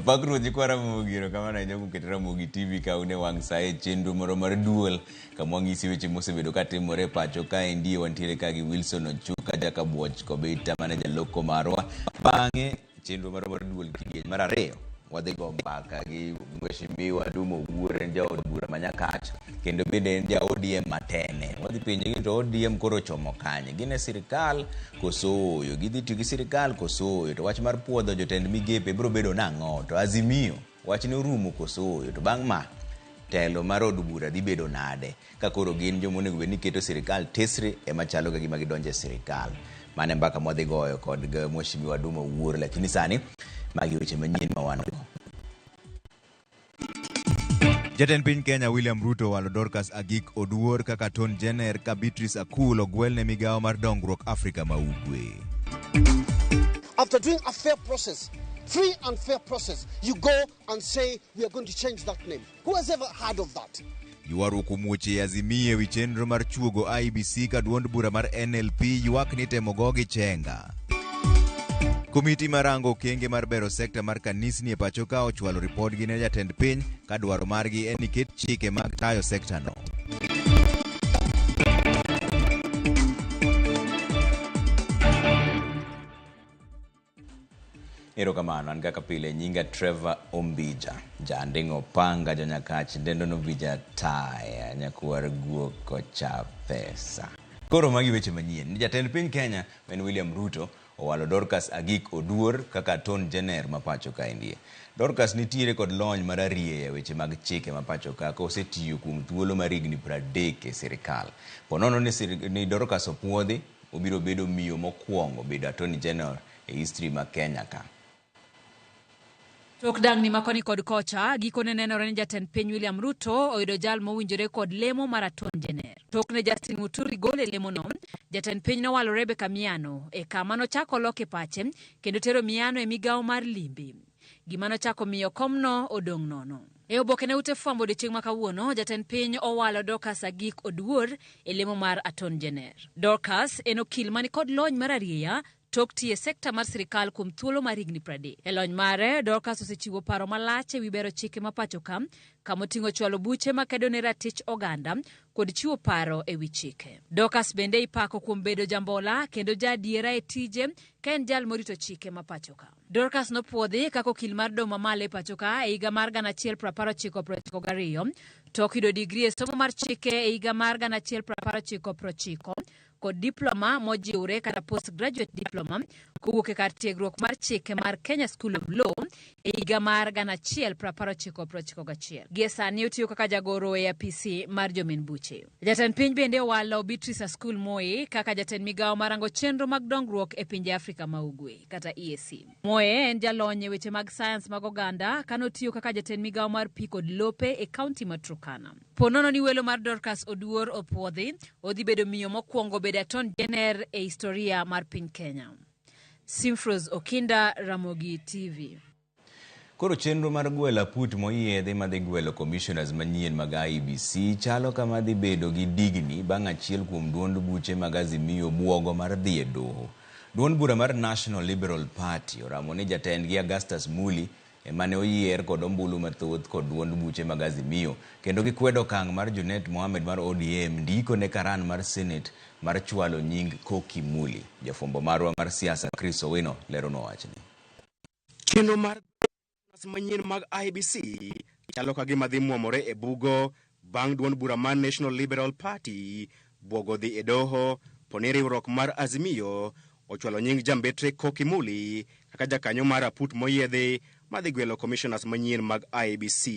Pak ruoth nyikwa Ramogi, erokamano ahinya kuom keto Ramogi TV ka un e wang' sa e chenro moro mar duol kama wang'isi weche mosebedo ka timore e pacho kaendi. Wantiere ka gi Wilson Ochuka Jakabuoch Kobita mane jaloko marwa. Bang'e chenro moro mar duol kidieny mar ariyo wadhi go mbaka gi Mheshimiwa Duma Owuor, en jaod bura ma Nyakach kendo bende en ja ODM matene. Wadhi penje ni to ODM koro ochomo kanye? Gin e sirikal koso ooyo? Gidhi tiyo gi sirikal koso ooyo? To wach mar puodho jotend migepe biro bedo nang'o? To Azimio wachne orumo koso ooyo? To bang' ma telo mar od bura dhi bedo nade ka koro gin joma onego bed ni keto sirikal tesre ema chalo ka gima gidonjo e sirikal? Mano e mbaka mwadhi goyo kod Mheshimiwa Duma Owuor, lakini sani magi weche manyien ma wan go. Jatend piny Kenya William Ruto owalo Dorcas Agik Oduor kaka Attorney General ka Beatrice Akul ogwel ne migawo mar dongruok Afrika ma Ugwe. After doing a fair process, free and fair process, you go and say, we are going to change that name. Who has ever heard of that? Ywaruok omuoch e Azimio ewi chenro mar chuogo IEBC ka duond bura mar NLP ywak ni temo gogi chenga. Komiti marango okenge mar bero sekta mar kanisni e pacho ka ochwalo ripodgi ne jatend piny ka dwaro margi en ni ket chike mag tayo sektano. Erokamano, an kaka pile nyinga Trevor Ombija, janding' opanga janyakach dendo nobija taya nyakwar guok ocha pesa. Koro magi weche manyien. Ni jatend piny Kenya en William Ruto owalo Dorcas Agik Oduor kaka Attorney General ma pacho kaendie. Dorcas nitiere kod lony mararieya e weche mag chike ma pacho ka kosetiyo kuom thuolo mar higni 30 e sirikal. Ponono ni, ni Dorcas opuodhi, obiro bedo miyo mokwongo bedo Attorney General e history ma Kenya ka. Tok dang'ni ma koni kod kocha, gikone nenore ni jatend piny William Ruto oyudo jal mowinjore kod lemo mar Attorney General. Tok ne Justin Muturi gol e lemono, jatend piny nowalo Rebecca Miano e kama nochako loke pache kendo tero Miano e migawo mar limbe. Gima nochako miyo komno odong' nono. E oboke ne ute fwambo odiechieng' ma kawuono, jatend piny owalo Dorcas Agik Oduor e lemo mar Attorney General. Dorcas en okil mani kod lony mar arieya tok tiyo e sekta mar sirikal kuom thuolo mar higni 30. E lony mare, Dorcas osechiwo paro malach e wi bero chike ma pacho ka, kama oting'o chwalo buche makedo ne ratich oganda kod chiwo paro e wi chike. Dorcas bende ipako kuom bedo jambola kendo jaadiera e tije ka en jal morito chike ma pacho ka. Dorcas nopuodhi kaka okil mar doho mamalo e pacho ka e higa mar 1992 tok yudo digri e somo mar chike e higa mar 1990 kod diploma mojiwre kata postgraduate diploma kowuok e kar tiegruok mar chike mar Kenya School of Law e higa mar 1991. Gie sani otiyo kaka jagoro e apisi mar jomin buche. Jatend piny bende owalo Beatrice Askul Moi kaka jatend migawo marango chenro mag dongruok e pinje Afrika ma Ugwe kata EAC. Moi en jalony e weche mag sayans mag oganda kanotiyo kaka jatend migawo mar pi kod lope e kaunti ma Turkana. Po nono ni welo mar Dorcas Oduor opuodhi, odhi bedo miyo mokwongo bedo Attorney General e historia mar piny Kenya. Simfros Okinda, Ramogi TV. Koro chenro mar gwelo aput moyiedhi madhi gwelo commissioners manyien mag IEBC chalo kama dhi bedo gi digni bang' achiel kuom duond buche mag Azimio buogo mar dhi e doho. Duond bura mar National Liberal Party oramo ni jatendgi Augustus Muli emane oyier kod ombulu mathoth kod duond buche mag Azimio kendo gikwedo okang' mar Junet Mohamed mar ODM ndiko ne karan mar Senate mar chwalo nying Koki Muli. Jafwambo marwa mar siasa Chris Owino leronwa wachni. Chenro mar manyien mag IEBC chalo ka gima dhi mwomore e bugo bang' duond bura mar National Liberal Party buogo dhi e doho poni riwruok mar Azimio ochwalo nying jambetre Koki Muli kaka jakanyo mar aput moyiedhi madhi gwelo commissioners manyien mag IEBC.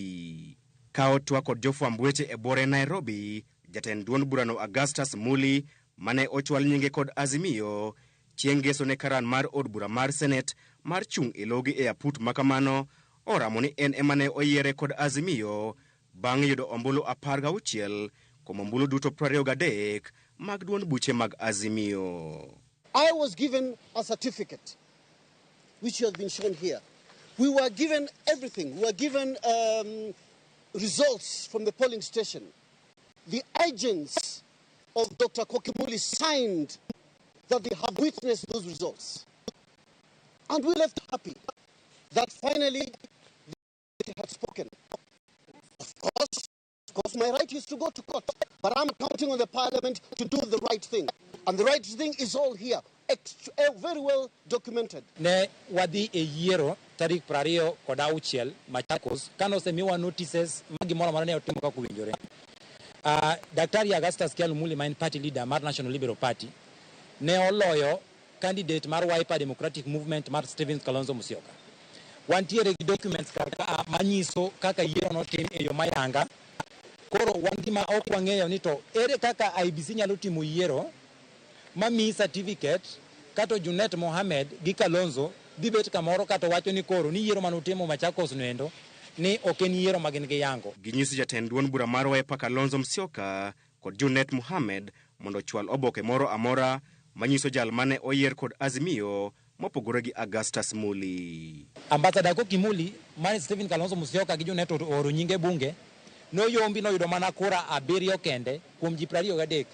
Ka otwa kod jofwamb weche e buore Nairobi, jatend duond burano Augustus Muli mane ochwal nyinge kod Azimio chieng' ngeso ne karan mar od bura mar Senate mar chung' e logi e aput makamano oramo ni en ema ne oyiere kod Azimio bang' yudo ombulu 16 kuom ombulu duto 23 mag duond buche mag Azimio. I was given a certificate which has been shown here. We were given everything. We were given results from the polling station. The agents of Dr. Koki Muli signed that they have witnessed those results. And we left happy that finally committee had spoken. Of course, my right is to go to court, but I'm counting on the parliament to do the right thing. And the right thing is all here, very well documented. Ne wadhi e yiero tarik 26 Machakos kane osemiwa notices ma gimoro amora ne otimo kaka owinjore. Daktari Augustus Kyalo Muli ma en party leader mar National Liberal Party ne oloyo candidate mar Wiper Democratic Movement mar Stephen Kalonzo Musyoka. Wantiere gi documents kar ka manyiso kaka yiero notim e yo mayanga. Koro wan gima ok wang'eyo ni to ere kaka IEBC nyalo timo yiero mamiyi certificate kato Junet Mohamed gi Kalonzo dhi bet kamoro kato wacho ni koro ni yiero manutimo Machakos noendo ni ok en yiero ma gin giyango. Ginyiso jatend duond bura mar Wiper Kalonzo Musyoka kod Junet Mohamed mondo ochwal oboke moro amora manyiso jal mane oyier kod Azimio mopogore gi Augustus Muli. Ambassador Koki Muli mane Stephen Kalonzo Musyoka gi Junet ooro nyinge bunge noyombi noyudo mana kura 7 kende kuom ji 23.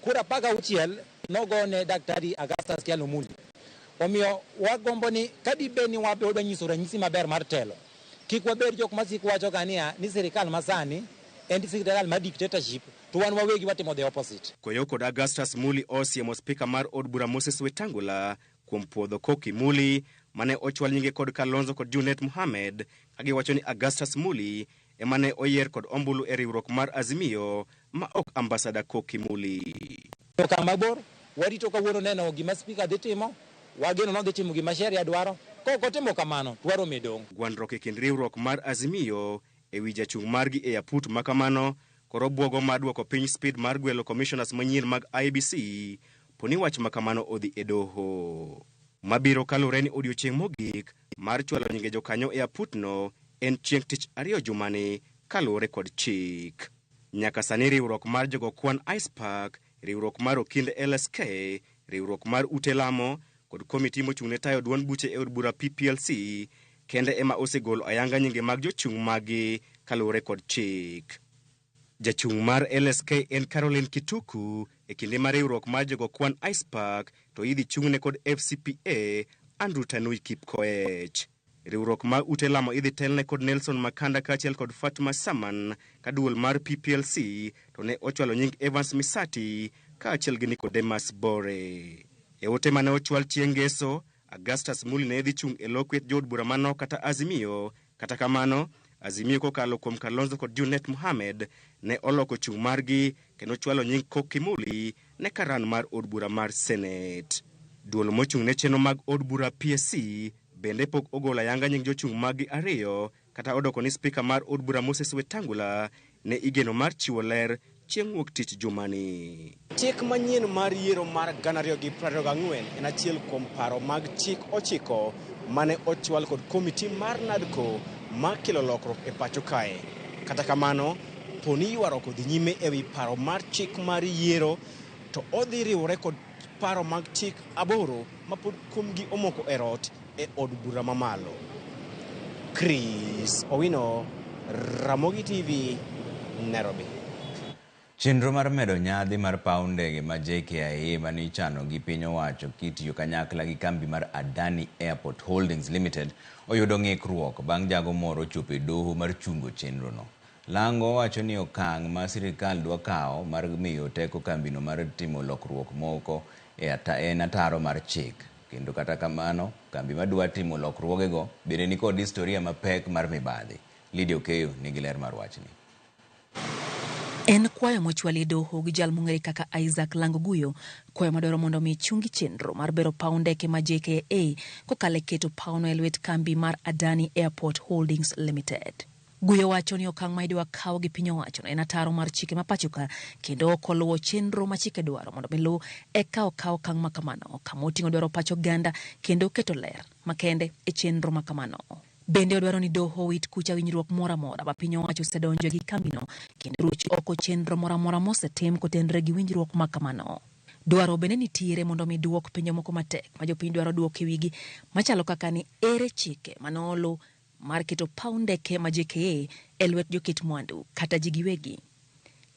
Kura 16 nogone Daktari Augustus Kyalo Muli. Omiyo wagombo ni kadibed ni wadwa nyiso ranyisi maber mar telo, kik wabed jok masiko wacho ka niya ni sirikal masani en sirikal mar dictatorship to wan wawegi watimo the opposite. Koyo kod Augustus Muli osiemo spika mar od bura Moses Wetangula kuom puodho Koki Muli mane ochwal nyinge kod Kalonzo kod Junet Mohamed ka giwacho ni Augustus Muli ema ne oyier kod ombulu e riwruok mar Azimio ma ok ambasada Koki Muli. Okang' mabor warito kawuono neno gima spika dhi timo, wageno nodhi timo gima sheria dwaro, kok otimo kamano to waro medong'. Gwandruok e kind riwruok mar Azimio e wi jachung' margi e aput makamano koro buogo mar duoko piny speed mar gwelo commissioners manyien mag IEBC poni wach makamano odhi e doho. Mabiro kalure ni odiochieng' mogik mar chwalo nyinge jokanyo e aputno en chieng' tich ariyo jumani kaluwore kod chik. Nyaka sani riwruok mar jogo kwan ICPAK, riwruok mar okinde LSK, riwruok mar ute lamo kod komiti mochung'ne tayo duond buche e od bura PPLC kende ema osegolo ayanga nyinge mag jochung' maggi kaluwore kod chik. Jachung' mar LSK en Caroline Kituku e kinde ma riwruok mar jogo kwan ICPAK to idhi chung'ne kod FCPA Andrew Tanui Kipkoech. Riwruok mar ute lamo idhi telne kod Nelson Makanda kaachiel kod Fatma Saman ka duol mar PPLC to ne ochwalo nying Evans Misati kaachiel gi Nicodemus Bore. E ote mane ochwal chieng' ngeso, Augustus Muli ne dhi chung' e lo kweth jood bura manok kata Azimio. Kata kamano, Azimio kokalo kuom Kalonzo kod Junet Mohamed ne oloko chung' margi kendo chwalo nying Koki Muli ne karan mar od bura mar Senate. Duol mochung' ne chenro mag od bura PSC bende pok ogolo ayanga nying jochung' maggi ariyo kata odoko ni spika mar od bura Moses Wetangula ne igeno mar chiwo ler chieng' wuok tich jumani. Chik manyien mar yiero mar 2024 en achiel kuom paro mag chik 9 mane ochwal kod komiti mar NADCO mar kelo lokruok e pacho kae. Kata kamano, poni ywaruok odhi nyime ewi paro mar chik mar yiero to odhi riwore kod paro mag chik 8 ma pod kuomgi omoko e rot e od bura mamalo. Chris Owino, Ramogi TV, Nairobi. Chenro mar medo nyadhi mar paw ndege ma JKIA mane ichano gi piny owacho kitiyo kanyakla gi kambi mar Adani Airport Holdings Limited oyudo ng'ikruok bang' jago moro chopo e doho mar chungo chenrono. Lango wacho ni okang' ma sirikal dwa kawo mar miyo teko kambino mar timo lokruok moko en ataro mar chik. Kendo kata kamano, kambi madwa timo lokruogego bende nikod historia mapek mar mibadhi. Lydia Okeyo nigi ler mar wachni. En kwayo mochwal e doho gi jal mong'ere kaka Isaac Lango Guyo, kwayo madwaro mondo mi chungi chenro mar bero paw ndeke ma JKIA kokalo e keto pawno e lwet kambi mar Adani Airport Holdings Limited. Guyo wacho ni okang' ma idwa kaw gi piny owacho en ataro mar chike ma pacho ka kendo ok oluwo chenro ma chike dwaro mondo mi luw eka okaw okang' ma kamano kama oting'o dwaro pach oganda kendo keto ler makende e chenro ma kamano. Bende odwaro ni doho owit kucha winjruok moro amora ma piny owacho osedonjo gi kambino kendo ruch oko chenro moro amora mosetim kotenore gi winjruok ma kamano. Dwaro bende nitiere mondo mi duok penjo moko matek ma jopiny dwaro duok e wigi machalo kaka ni ere chike manolu mar keto paw ndeke ma JKIA e lwet joket mwandu kata ji giwegi.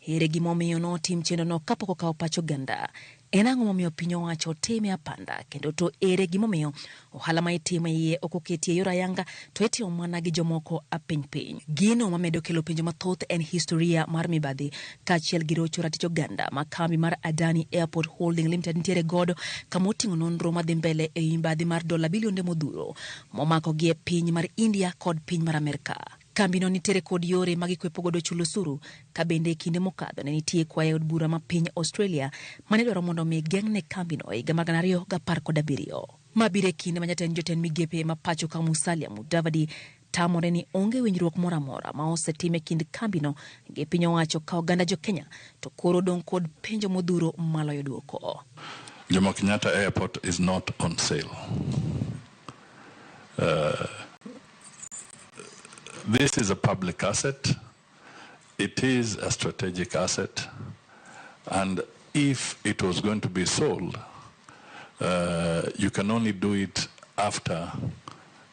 Ere gimomiyo notim chenrono kapok okawo pach oganda? En ang'o momiyo piny owacho time apanda kendo to ere gimomiyo ohala ma itimo e iye ok oketi e yor ayanga to itimo mana gi jomoko apiny piny? Gino mamedo kelo penjo mathoth en historia mar mibadhi kaachiel gi rocho ratich oganda ma kambi mar Adani Airport Holding Limited nitiere godo kama oting'o nonro madhi mbele e mibadhi mar dola bilionde modhuro momako gi e piny mar India kod piny mar Amerka. Kambino nitiere kod yore ma gikwepo godo chulo osuru ka bende e kinde mokadho ne nitie kwayo e od bura ma piny Australia mane dwaro mondo mi geng'ne kambino e higa mar 2017. Ma biro e kinde ma jatend jotend migepe ma pacho ka Musalia Mudavadi tamore ni onge winjruok moro amora ma osetim e kind kambino gi piny owacho ka oganda jo Kenya to koro odong' kod penjo modhuro maloyo duoko. Jomo Kenyatta Airport is not on sale. This is a public asset. It is a strategic asset. And if it was going to be sold, you can only do it after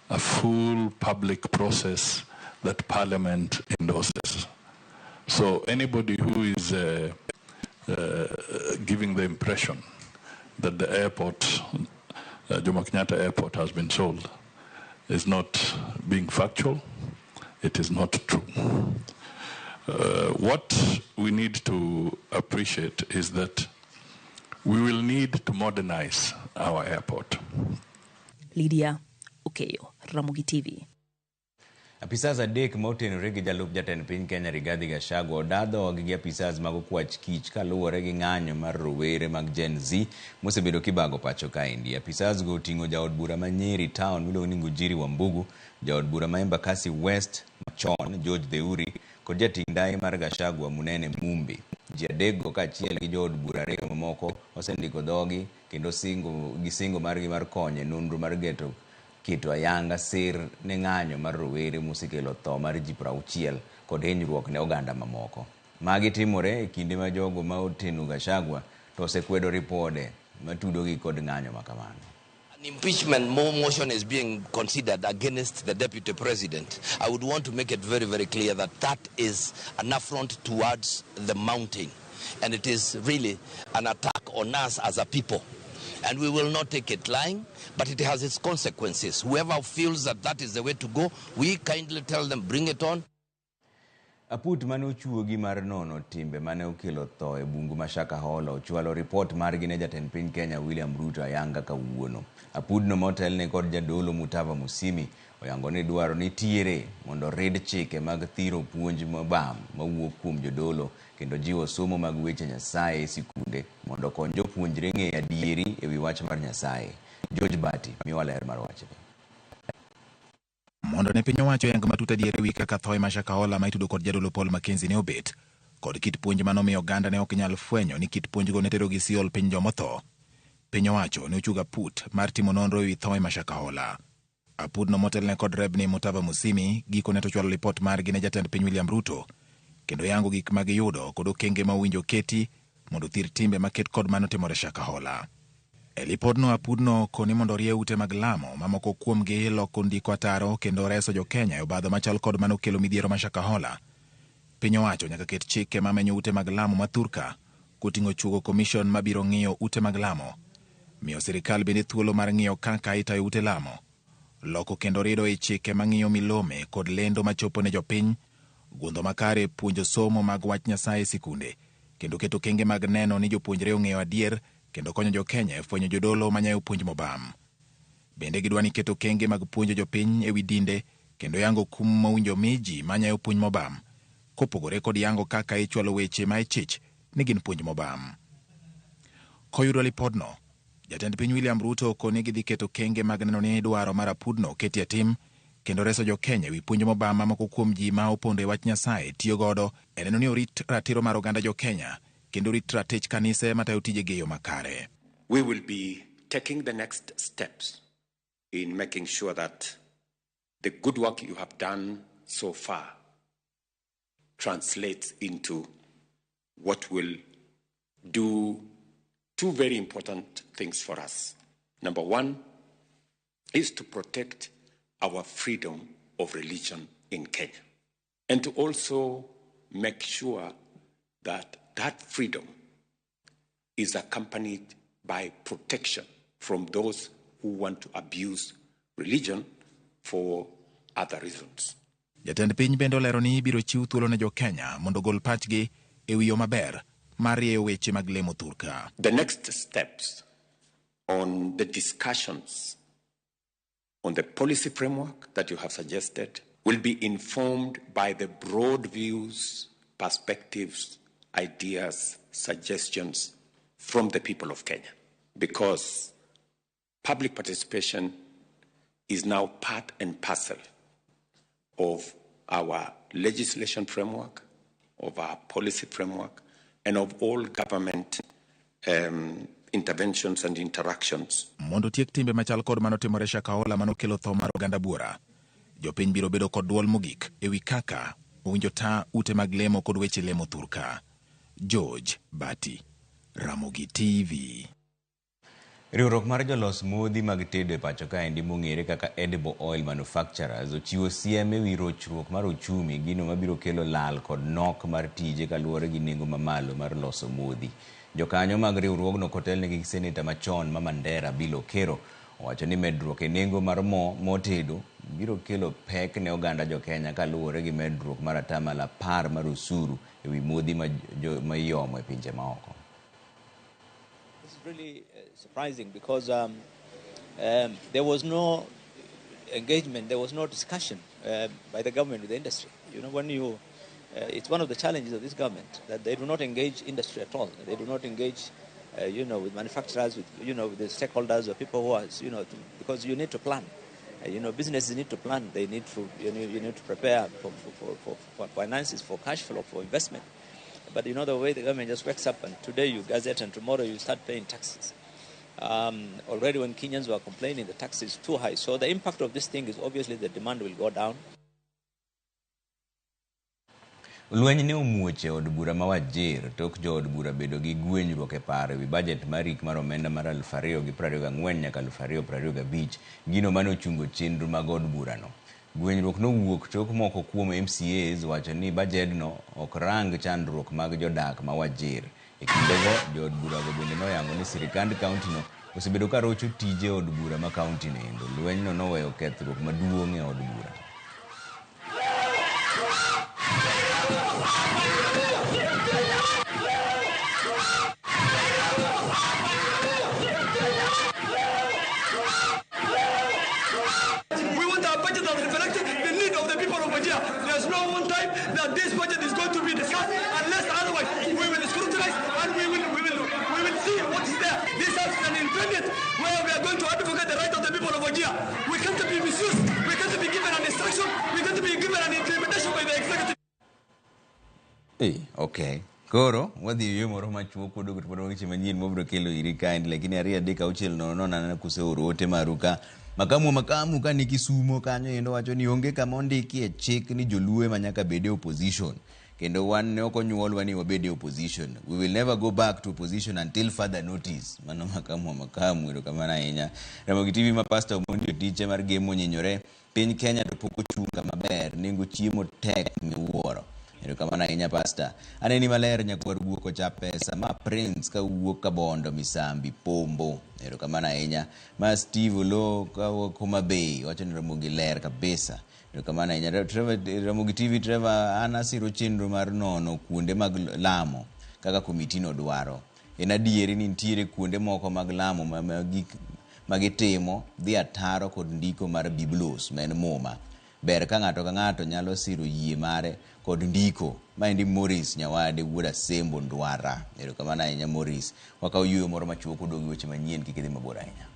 a full public process that Parliament endorses. So anybody who is giving the impression that the airport, Jomo Kenyatta Airport, has been sold is not being factual. It is not true. What we need to appreciate is that we will need to modernize our airport. Lydia Okeyo, Ramogi TV. Apisas adek ma otenore gi jalup jatend piny Kenya Rigathi Gachagua oda dhogi gi apisas mag okwach kich kaluwore gi ng'anyo mar rowere mag Gen Z mosebedo kibago pacho kaendi. Apisas go oting'o jaod bura ma Nyeri Town miluongo ni Ngujiri Wambugu, jaod bura ma Embakasi West machon George Theuri kod jating' ndai mar Gachagua Munene Mumbi. Ji adekgo kaachiel gi jood bura ariyo mamoko osendiko dhogi kendo singo gi singo margi mar konyo e nonro mar geto keto ayanga sir ne ng'anyo mar rowere mosekelo tho mar ji 60 kod hinyruok ne oganda mamoko. Magi timore e kinde ma jogo ma oteno Gachagua to osekwedo ripode matudogi kod ng'anyo ma kamano. An impeachment motion is being considered against the deputy president. I would want to make it very, very clear that that is an affront towards the mountain. And it is really an attack on us as a people. And we will not take it lying, but it has its consequences. Whoever feels that that is the way to go, we kindly tell them, bring it on. Aput mane ochuogi mar nono timbe mane okelo tho e bungu ma Shakahola ochwalo ripot margi ne jatend piny Kenya William Ruto ayanga kawuono. Apudno motelne kod jadolo Mutava Musimi oyango ni dwaro nitiere mondo rid chike mag thiro puonj mobam mawuok kuom jodolo kendo jiwo somo mag weche Nyasaye e sikunde mondo okony jopuonjre ng'eyo adieri ewi wach mar Nyasaye. George Bati miwa ler mar wachni. Mondo ne piny owacho yang matut adier ewi kaka thoe ma Shakahola ma itudo kod jadolo Paul Mackenzie ne obet, kod kit puonj manomiyo oganda ne ok nyal fwenyo ni kit puonjgo ne terogi Seol piny jomotho. Piny owacho ne ochugo aput mar timo nonro ewi thoe ma Shakahola. Apudno motelne kod Rebni Mutava Musimi gikone to chwalo lipot margi ne jatend piny William Ruto kendo yango gik ma giyudo kod okenge ma owinjo keti mondo othir timbe maket kod manotimore Shakahola. E lipodno apudno koni mondo orie ute mag lamo ma moko kuomgi loko ndiko ataro kendo reso jo-Kenya e obadho machal kod manokelo midhiero ma Shakahola. Piny owacho nyaka ket chike mamenyo ute mag lamo ma thurka koting'o chuogo komishon mabiro ng'iyo ute mag lamo. Miyo sirikal bende thuolo mar ng'iyo kaka itayo ute lamo. Loko kendo rido e chike mang'iyo milome kod lendo machopo ne jopiny, gundho makare puonjo somo mag wach Nyasaye e sikunde, kendo keto okenge mag neno ni jopuonjre ong'eyo adier kendo konyo jo-Kenya e fwenyo jodolo manyayo puonj mobam. Bende gidwa ni keto okenge mag puonjo jopiny ewi dinde kendo yango kum mowinjo mi ji manyayo puonj mobam, kopogore kod yango kaka ichwalo weche ma ichich ni gin puonj mobam. Koyudo lipodno, jatend piny William Ruto okoni gidhi keto okenge mag neno ni dwaro mar apudno oketi e tim kendo reso jo-Kenya ewi puonj mobam ma moko kuom ji ma opondo e wach Nyasaye tiyo godo e neno ni orit ratiro mar oganda jo-Kenya kendo rit ratich kanise matayo tijegi e yo makare. We will be taking the next steps in making sure that the good work you have done so far translates into what will do two very important things for us. Number one is to protect our freedom of religion in Kenya, and to also make sure that that freedom is accompanied by protection from those who want to abuse religion for other reasons. Jatend piny bende olero ni ibiro chiw thuolo ne jo-Kenya mondo ogol pachgi e wi yo maber mar rieyo weche mag lemo thurka. The next steps on the discussions on the policy framework that you have suggested will be informed by the broad views, perspectives, ideas, suggestions from the people of Kenya, because public participation is now part and parcel of our legislation framework, of our policy framework, and of all government interventions and interactions. Mondo tiek timbe machal kod manotimore Shakahola manokelo tho mar oganda buora, jopiny biro bedo kod duol mogik e wi kaka owinjo ta ute mag lemo kod weche lemo thurka. George Bati, Ramogi TV. Riwruok mar jolos modhi mag tedo e pacho kaendi mong'ere kaka Edible Oil Manufacturers ochiwo siem e wi rochruok mar uchumi, gino mabiro kelo lal kod nok mar tije kaluwore gi nengo mamalo mar loso modhi. Jokanyo mag riwruogno kotelnegi gi seneta machon ma Mandera Bill Okero owacho ni medruok e nengo mar mo tedo biro kelo pek ne oganda jo-Kenya kaluwore gi medruok mar 10% mar osuru e wi modhi ma iomo e pinje maoko. This is really surprising because there was no engagement, there was no discussion by the government with the industry. You know, when you, it's one of the challenges of this government that they do not engage industry at all. They do not engage, you know, with manufacturers, with, you know, with the stakeholders or people who are, you know, because you need to plan. You know, businesses need to plan. They need to, you know, you need to prepare for finances, for cash flow, for investment. But you know, the way the government just wakes up and today you gazette and tomorrow you start paying taxes. Already when Kenyans were complaining, the tax is too high. So the impact of this thing is obviously the demand will go down. Lweny ne omuoch e od bura ma Wajir tok jood bura bedo gi gwenyruok e paro ewi bajet mar hik mar omenda mar 2024 nyaka 2025, gino mane ochungo chenro mag od burano. Gwenyruok nowuok tok moko kuom MCAs wacho ni bajedno ok rang chandruok mag jodak ma Wajir. E kindego, jood burago bende noyango ni sirikand kauntino osebedo ka rocho tije od bura ma kauntino endo. Lwenyno noweyo kethruok maduong' e od bura. We want our budget that reflects the need of the people of Wajir. There's no one time that this budget is going to be discussed unless otherwise we will scrutinize and we will see what is there. This house is an independent where we are going to advocate the right of the people of Wajir. We can't be misused. We can't be given an instruction. We can't be given an implementation by the executive. Okay. Koro, wadhi yo moro machuok kuodo to weche manyien mabiro kelo iri kaendi, lakini 2 3 6 0 0 aneno kuseoro ote maru ka. Makamu ka ni Kisumo kanyo endo wacho ni onge kama ondiki e chik ni joluo ema nyaka bed e opposition. Kendo wan ne ok onyuolwa ni wabed e opposition. We will never go back to opposition until further notice. Mano makamu erokamano ahinya. Ramogi TV ma Pastor Omondi Otiche mar Gemo onyinyore. Piny Kenya to pok ochung' kama ber, nengo chiemo tek miwuoro. Erokamano ahinya Pastor. Aneni maler nyakwar guok ocha pesa ma Prince ka wuok Kabondo Misambi Pombo. Erokamano ahinya. Ma Steve Olo ka wuok Homa Bay wacho ni Ramogi ler kabisa. Erokamano ahinya. Trevor, Ramogi TV Trevor an asiro chenro mar nono kuonde mag lamo kaka komitino dwaro. En adieri ni nitiere kuonde moko mag lamo ma gik magitimo dhi ataro kod ndiko mar Biblos ma en Muma. Ber ka ng'ato ka ng'ato nyalo siro yie mare kod ndiko. Maendi Maurice Nyawade wuod Asembo Ndwara. Erokamano ahinya Maurice. Wakaw yueyo moro machuok odong' gi weche manyien kik idhi mabor ahinya.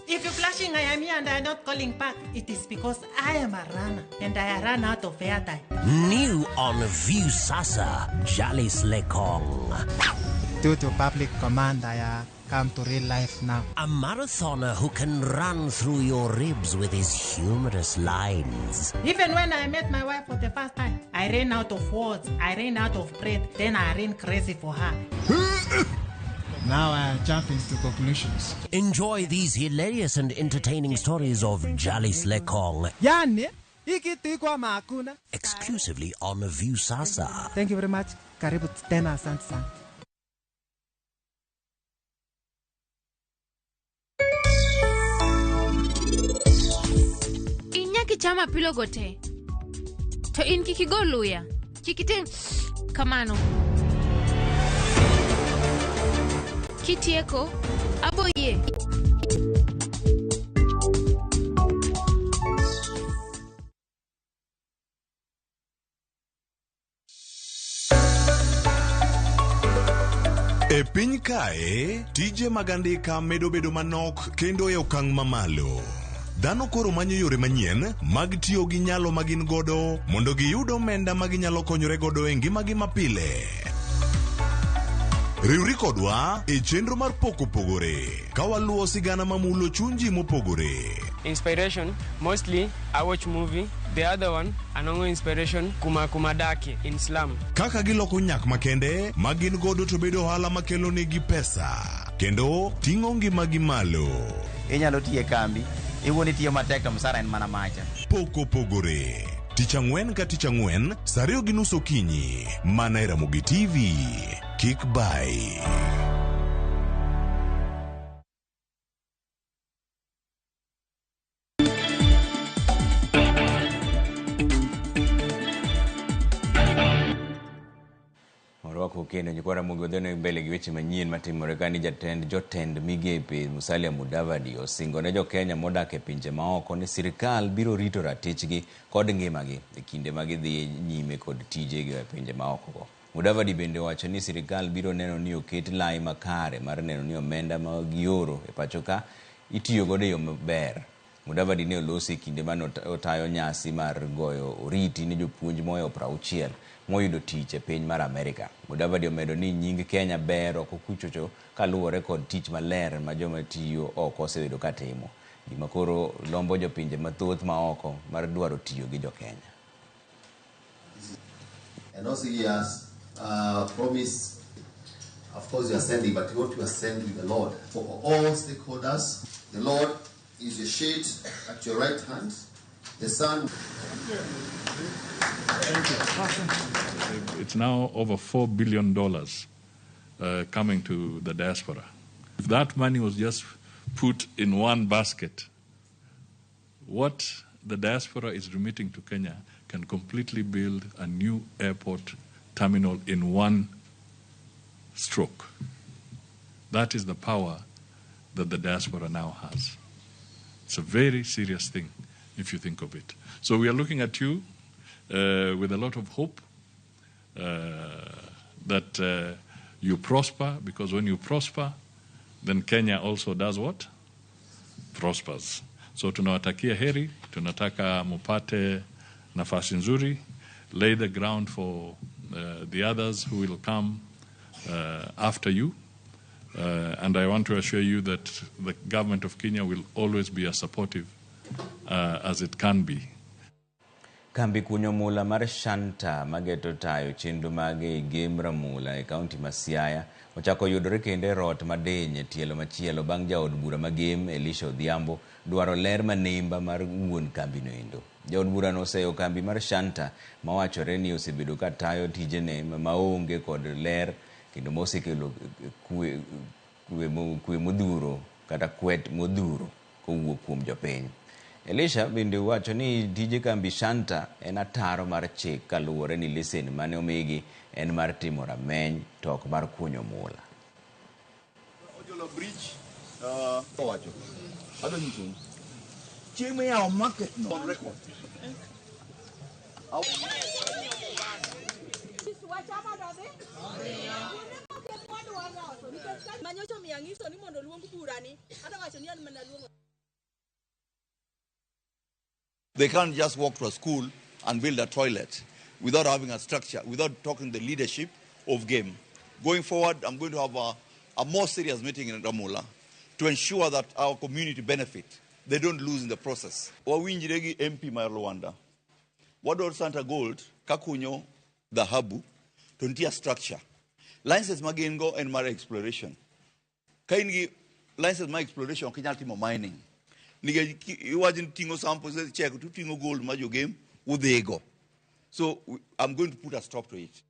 If you're flashing, I am here and I am not calling back. It is because I am a runner and I run out of airtime. New on Viusasa, Jalis Lekong. Due to public command, I come to real life now. A marathoner who can run through your ribs with his humorous lines. Even when I met my wife for the first time, I ran out of words, I ran out of breath, then I ran crazy for her. Now I jump into conclusions. Enjoy these hilarious and entertaining stories of Jalis Lekong. Yani, ikitu makuna. Exclusively on Viusasa. Thank you very much. Karibu tena, asante sana. Inyaki chama pilogo te. To in kik igo luya. Kik itim kamano. Kitieko, abo yie. E piny kae, tije mag andika medo bedo manok kendo e okang' mamalo. Dhano koro manyo yore manyien mag tiyo gi nyalo ma gin godo mondo giyud omenda ma ginyalo konyore godo e ngimagi mapile. Riwri kodwa e chenro mar Pok Opogore ka waluwo sigana mamulo chuny ji mopogore. Inspiration, mostly I watch movie. The other one, anongo inspiration, kuma kumadaki in slum. Kaka giloko nyak makende ma gin godo to bedo ohala makelo negi pesa kendo ting'o ngimagi malo. Inyalo tiyo e kambi, iwuon itiyo matek to msara en mana macha. Pok Opogore. Tich ang'wen ka tich ang'wen, saa 2:30 okinyi, mana e Ramogi TV. Kik bai. Orwako kendo nyikwa Ramogi odhino mbele gi weche manyien matimore ka ni jotend migepe Musalia Mudavadi osingo ne jo-Kenya modak e pinje maoko ni sirikal biro rito ratichgi kod ngimagi e kinde ma gidhi nyime kod tijegi e pinje maoko go. Mudavadi bende owacho ni sirikal biro neno ni oket lai makare mar neno ni omenda ma gioro e pacho ka itiyo godo e yo maber. Mudavadi ne olosi e kinde mane otayo nyasi mar goyo oriti ne jopuonj moyo 60 moyudo tich e piny mar Amerika. Mudavadi omedo ni nying Kenya ber oko kuchocho kaluwore kod tich maler ma joma tiyo oko osebedo ka timo. Gima koro lombo jopinje mathoth ma oko mar dwaro tiyo gi jo-Kenya. And also he has promised, of course you are sending, but what you are sending the Lord. For all stakeholders, the Lord is your shade at your right hand, the sun. Thank you. It's now over $4 billion coming to the diaspora. If that money was just put in one basket, what the diaspora is remitting to Kenya can completely build a new airport terminal in one stroke. That is the power that the diaspora now has. It's a very serious thing if you think of it. So we are looking at you with a lot of hope that you prosper, because when you prosper, then Kenya also does what? Prospers. So tunawatakia heri, tunataka mupate nafasi nzuri, lay the ground for the others who will come after you. And I want to assure you that the government of Kenya will always be as supportive as it can be. Kambi kunyo mula mar Shanta mageto tayo chenro mage e Gem Ramula e kaunti ma Siaya ochako yudore kendo e rot madiny e tielo machielo bang' jaod bura ma Gem Elisha Odhiambo dwaro ler manimba mar wuon kambino endo. Jaod burano oseyo kambi mar Shanta mawachore ni osebedo ka tayo tijene maonge kod ler kendo mosekelo kwe modhuro kata kwet modhuro kowuok kuom jopiny. Elisha bende wacho ni tije kambi Shanta en ataro mar chik kaluwore ni lesen mane omigi en mar timo rameny to ok mar kunyo mula. Ojolo Bridge, owacho. Adwa nyisou. Chieng' miyawo market no. On record. They can't just walk to a school and build a toilet without having a structure, without talking the leadership of game. Going forward, I'm going to have a more serious meeting in Ramula to ensure that our community benefit. They don't lose in the process. Wawinjre gi MP mar Luanda. Wadwaro Santa Gold kakunyo dhahabu to nitie structure. License ma gin go en mar exploration. Ka in gi license mar exploration ok inyal timo mining. Nikech iwacho ni ting'o samples check to ting'o gold ma jogem udhigo. So I'm going to put a stop to it.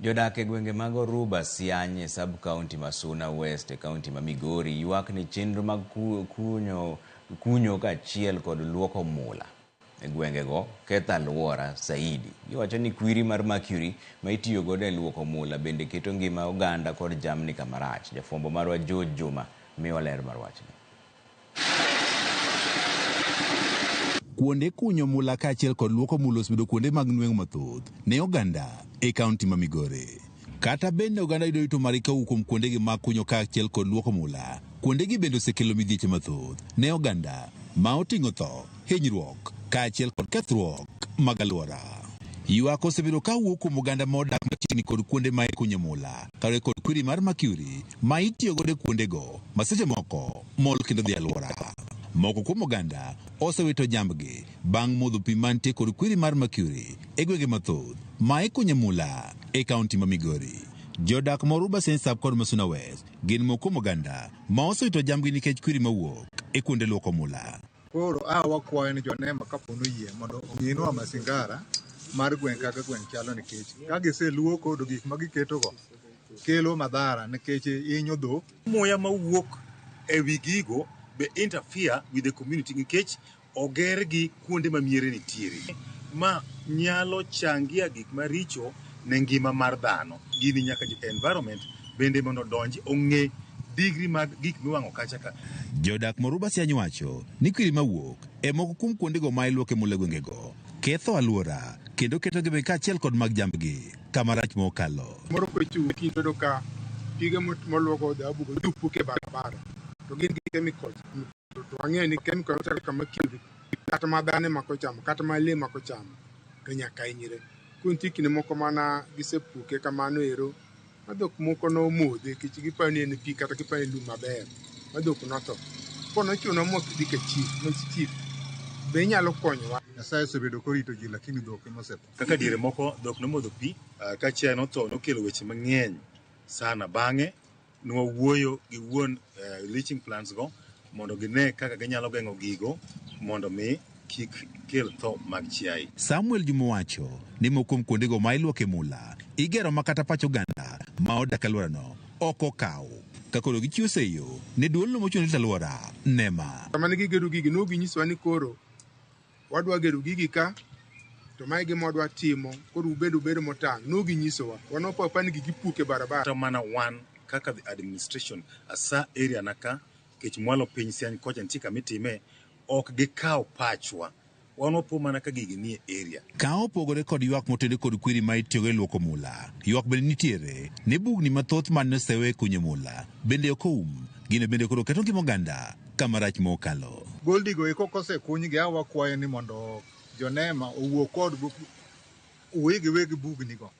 Jodak e gwenge mag Oruba Siany e sub-county ma Suna West e kaunti ma Migori ywak ni chenro mag kunyo kaachiel kod luoko mula e gwengego ketho alwora saidi. Giwacho ni kwiri mar mercury ma itiyo godo e luoko mula bende keto ngima oganda kod jamni kamarach. Jafwambo marwa George Juma miwa ler mar wachni. Kuonde kunyo mula kaachiel kod luoko mula osebedo kuonde mag nweng'o mathoth ne oganda e kaunti ma Migori. Kata bende oganda yudo yuto margi kowuok kuom kuondegi mag kunyo kaachiel kod luoko mula, kuondegi bende osekelo midhieche mathoth ne oganda ma oting'o tho, hinyruok kaachiel kod kethruok mag alwora. Ywak osebedo kawuok kuom oganda modak machiegni kod kuonde ma ikunyo mula kaluwore kod kwiri mar mercury ma itiyo godo e kuondego ma seche moko mol kendo dhi alwora. Moko kuom oganda osewito jambgi bang' modho pi mantie kod kwiri mar mercury e gwenge mathoth ma ikunye mula e kaunti ma Migori. Jodak ma Oruba Siany Sub kod Masuna West gin moko kuom oganda ma osewito jambgi nikech kwiri mawuok e kuonde luoko mula. Koro a wakwayo ni jonema kapo noyie mondo ong'inwa masingara mar gweng' kaka gweng' chalo nikech ka giseluoko to gik ma giketogo kelo madhara nikech hinyo dhok. Muya mawuok e wi gigo be interfere with the community nikech oger gi kuonde ma miere nitiere. Ma nyalo changia gik maricho ne ngima mar dhano. Gini nyaka environment bende mondo odonj ong'e digri mag gik miwang'o kacha ka. Jodak Moruba Siany wacho ni kwiri mawuok e moko kuom kuondego ma iluoke mula e gwengego ketho alwora kendo keto ngimagi kaachiel kod mag jambgi kama rach mokalo. Moro kochung' kiny to iyudo ka pige moluoko dhahabu go dhi puke e barabara to gin gi chemicals to wang'eyo ni chemical machalo kama mercury kata ma dhano ema kochamo kata ma lee ema kochamo to nyaka hinyre. Koro nitie kinde moko mana gisepuke kamano ero ma dhok moko nomodhe nikech giparo ni en pi kata giparo ni en lum maber ma dhok notho. Koro nochuno mwadhi ka chief ma chief be inyalo konyowa. Nyasaye osebedo korito ji lakini dhok ema osetho. Kaka diere moko dhok nomodho pi ka chiaye notho nokelo weche mang'eny sana. Bang'e nwawuoyo gi wuon leaching plants go mondo gine kaka ginyalo geng'o gigo mondo mi kik kel tho mag chiaye. Samuel Juma wacho ni moko kuom kuondego ma iluoke mula igero ma kata pach oganda ma odak alworano ok okaw. Ka koro gichiwo seyo ne duolno mochung' ne alwora NEMA. Sama ne gigedo gigi ne ginyisowa ni koro wadwa gero gigi ka to mae gima wadwa timo koro ubed motang'. Ne ginyisowa wan wapo ni gigi puke barabara. Kata mana wan kaka the administration asa area na ka kech mwalo piny Siany kocha nitie kama itime ok gikaw pachwa. Wan wapo mana ka gigi nie area. Ka opogore kod ywak motende kod kwiri ma itiyogo e luoko mula, ywak bende nitiere ne bugni mathoth mane osewe e kunyo mula bende ok oum. Gino bende koro keto ngima oganda kama rach mokalo. Goldigo eko kosekunygi a wakwayo ni mondo jonema owuo kod wegi weg bugnigo.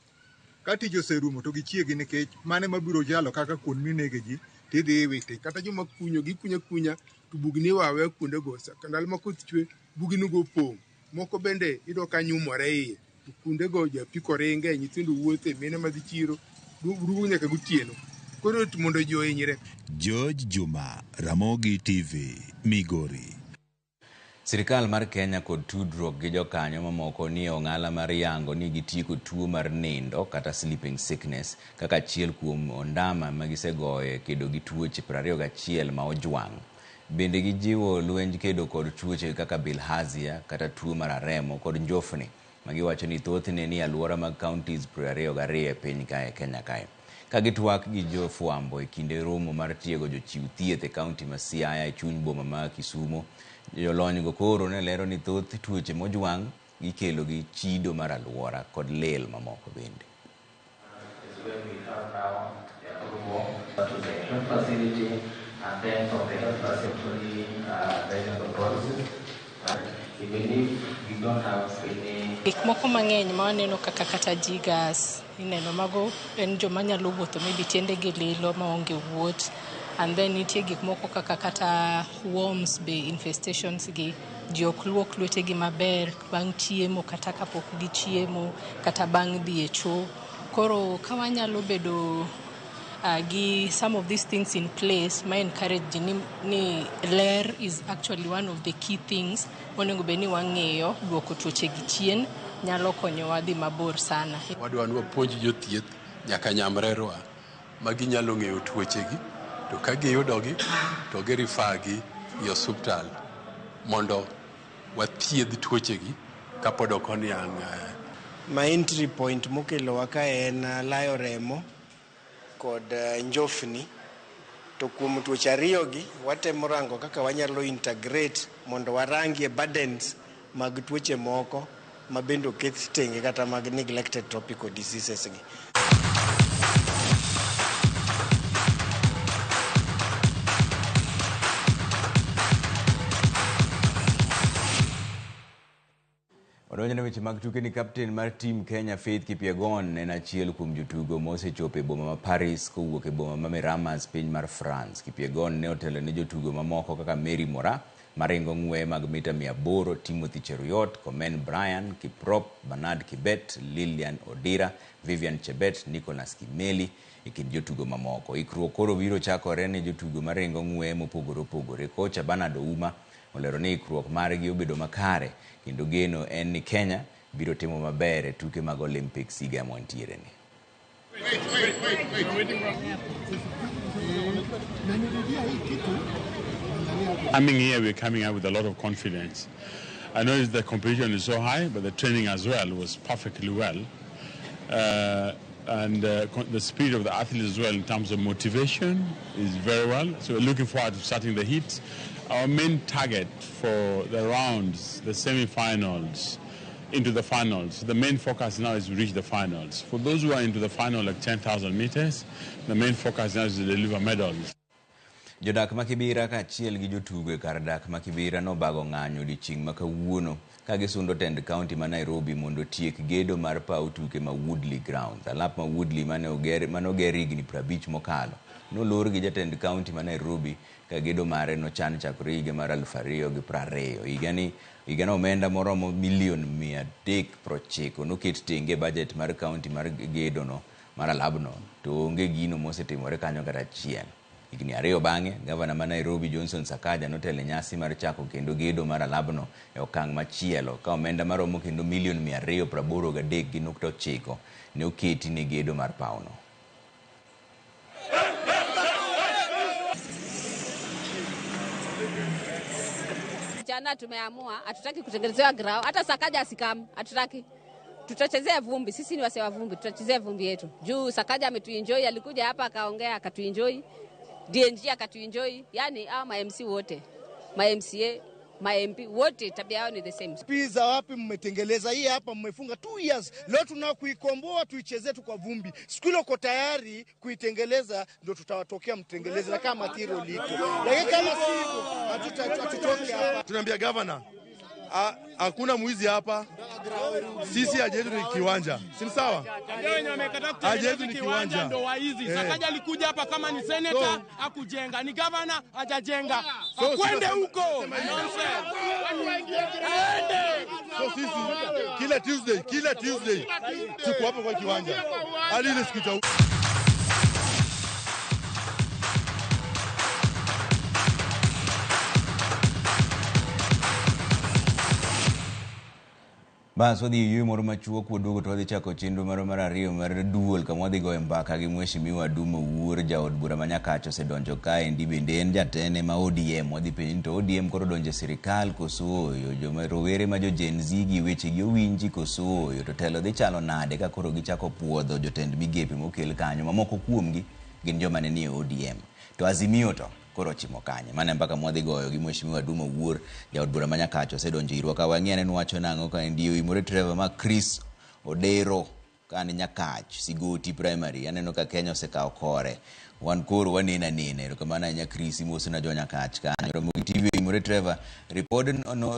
Ka tich oserumo to gichiegi nikech mane mabiro chalo kaka kuond minege ji tidhi iwite. Kata joma kunyo gikunyo kunya to bugni iweyo kuondego. Ndalo ma koth chwe bugnigo opong'. Moko bende iyudo ka nyumore iye. To kuondego japiko ringe, nyithindo wuothe, mine madhi chiro rumo nyaka gotieno. Koro yot mondo ji ohinyre. George Juma, Ramogi TV, Migori. Sirikal mar Kenya kod tudruok gi jokanyo mamoko nie ong'ala mar yango ni gitieko tuo mar nindo kata sleeping sickness kaka achiel kuom ondama ma gisegoyo e kedo gi tuoche 21 ma ojwang'. Bende gijiwo lwenj kedo kod tuoche kaka bilharzia kata tuo mar aremo kod njofni ma giwacho ni thothne ni alwora mag counties 22 e piny kae Kenya kae. Ka gitwak gi jofwambo e kinde romo mar tiego jochiw thieth e kaunti ma Siaya e chuny boma ma Kisumo, jolonygo koro ne lero ni thoth tuoche mojwang' gikelo gi chido mar alwora kod lil mamoko bende. Even if you don't have any Gik moko mang'eny ma waneno kaka kata jiggers, ineno mago en joma nyalo wuotho maybe tiendegi lilo maonge wuoth. And then nitie gik moko kaka kata worms be infestations gi ji ok luok lwetegi maber bang' chiemo kata kapok gichiemo kata bang' dhi e choo. Koro ka wanyalo bedo gi some of these things in place ma encourage ji ni ler is actually one of the key things monego bed ni wang'iyo duoko tuoche gi chien nyalo konyowa dhi mabor sana. Wadwa ni wapuonj jothieth nyaka nyamrerwa ma ginyalo ng'eyo tuochegi to ka giyudogi to gi-refer gi e osuptal mondo wathiedh tuochegi kapod ok oniang'. Ma entry point mokelowa ka en layo remo kod njofni to kuom tuoche ariyogi watemo rango kaka wanyalo integrate mondo warangie burdens mag tuoche moko ma bende oket tenge kata mag neglected tropical diseases gi. Odonjo ne weche mag tuke ni kapten mar team Kenya Faith Kipyegon en achiel kuom jotugo mosechopo e boma ma Paris kowuok e boma ma Miramas piny mar France. Kipyegon ne otelo ne jotugo mamoko kaka Mary Moraa maringo ng'weye mag mita 800, Timothy Cheruiyot, Komen Brian, Kiprop, Bernard Kibet, Lilian Odira, Vivian Chebet, Nicholas Kimeli e kind jotugo mamoko. Ikruok koro biro chakore ne jotugo maringo ng'weye mopogore opogore. Kocha Bernard Ouma olero ni ikruok margi obedo makare kendo geno en ni Kenya biro timo maber e tuke mag Olympics higa mwantiere ni. Coming here, we're coming out with a lot of confidence. I know the competition is so high, but the training as well was perfectly well. And the spirit of the athletes as well in terms of motivation is very well. So we're looking forward to starting the heats. Our main target for the rounds, the semi-finals, into the finals, the main focus now is to reach the finals. For those who are into the final, like 10,000 meters, the main focus now is to deliver medals. Jodak ma Kibera kaachiel gi jotugo e kar dak ma Kibera nobago ng'anyo odiechieng' ma kawuono ka gisundo tend kaunti ma Nairobi mondo otiek gedo mar paw tuke ma Woodley Grounds. Alap ma Woodley mane oger higni 50 mokalo nolor gi jatend kaunti ma Nairobi ka gedo mare nochan chakore higa mar 2020. Higano omenda moromo milion 390 noket tenge e bajet mar kaunti mar gedono mar alabno to onge gino mosetimore kanyo kata achiel. Higni 2 bang'e, gavana ma Nairobi Johnson Sakaja notelo e nyasi mar chako kendo gedo mar alabno e okang' machielo ka omenda maromo kendo milion 283.9 ne oketi ne gedo mar pawno. Jana tumeamua hatutaki kutengenezewa grao, hata Sakaja asikam, hatutaki. Tutachezea vumbi, sisi ni wase wa vumbi, tutachezea vumbi yetu. Juu Sakaja ametuenjoy, alikuja hapa akaongea akatuenjoy. DNG akatuenjoy, yani hao ma MC wote, ma MCA, ma MP wote tabia yao ni the same. Pizza wapi mmetengeleza hii hapa, mmefunga 2 years. Leo tunao kuikomboa tuichezee tu kwa vumbi. Siku ile uko tayari kuitengeleza ndio tutawatokea mtengeleze na kama material iko. Lakini kama si hivyo hatutoki hapa. Tunaambia governor hakuna mwizi hapa. Sisi haja yetu ni kiwanja. Si sawa? Haja yetu ni kiwanja ndio waizi. Sakaja alikuja hapa kama ni senator hakujenga, ni governor hajajenga. Akwende huko. So sisi kila Tuesday tuko hapa kwa kiwanja. Hadi ile siku Bas wadhi e yueyo moro machuok waduogo to wadhi chako chenro moro mar ariyo mar duol kama wadhi goyo mbaka gi Mheshimiwa Duma Owuor jaod bura ma Nyakach osedonjo kaendi bende en jatene ma ODM. Wadhi penjo ni to ODM koro donjo e sirikal koso ooyo, joma rowere ma jo Gen Z gi wechegi owinji koso ooyo, to telo dhi chalo nade ka koro gichako puodho jotend migepe mokel kanyo ma moko kuomgi gin joma ne nie ODM. To Azimio to koro ochimo kanye. Mano e mbaka mwadhi goyo gi Mheshimiwa Duma Owuor jaod bura ma Nyakach osedonjo irwa ka wang'i ane wacho nang'o ka endi oimore Trevor ma Chris Odero ka ni Nyakach Sigoti Primary. Aneno ka Kenya osekawo kore, wan koro waneno anena. Erokamano ahinya Chris, imosona jo Nyakach kanyo. Ramogi TV oimore otimore Trevor,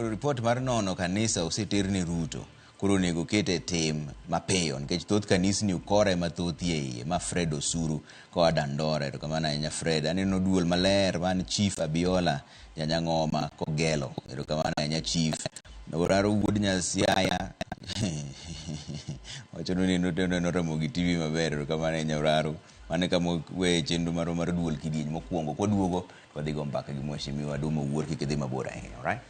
report mar nono kanisa oseter ne Ruto. Koro onego kete tim mapiyo nikech thoth kanisni ukore mathoth e iye ma Fred Osuru koa Dandora. Erokamano ahinya Fred. Aneno duol maler man Chief Abiola Janyang'oma Kogelo. Erokamano ahinya Chief. Oraro wuod Nyasiaya wacho ni neno Ramogi TV maber. Erokamano ahinya Oraro. Mano e kama weye chenro marwa mar duol kidieny mokwongo. Kwaduogo to wadhi go mbaka gi Mheshimiwa Duma Owuor kik idhi mabor ahinya. Alright?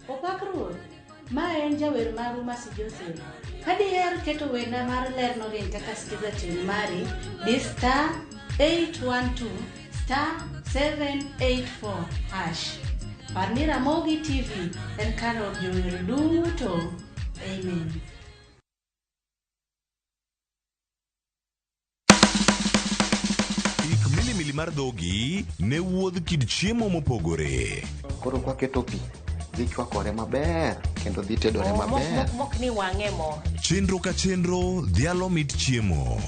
Opak Ruoth, ma en jawer maru Mercy Joseph. Ka diher keto wenda mar ler norieny kaka Skiza tune mari, di star 812 star 784 hash. Par ni Ramogi TV en kar od jower duto. Amen. Ik milimili mar dhogi ne wuodh kit chiemo mopogore. Koro kwaketo pi, dhi chwakore maber kendo dhi tedore maber. Mok ni wang'e mo. Chenro ka chenro dhialo mit chiemo.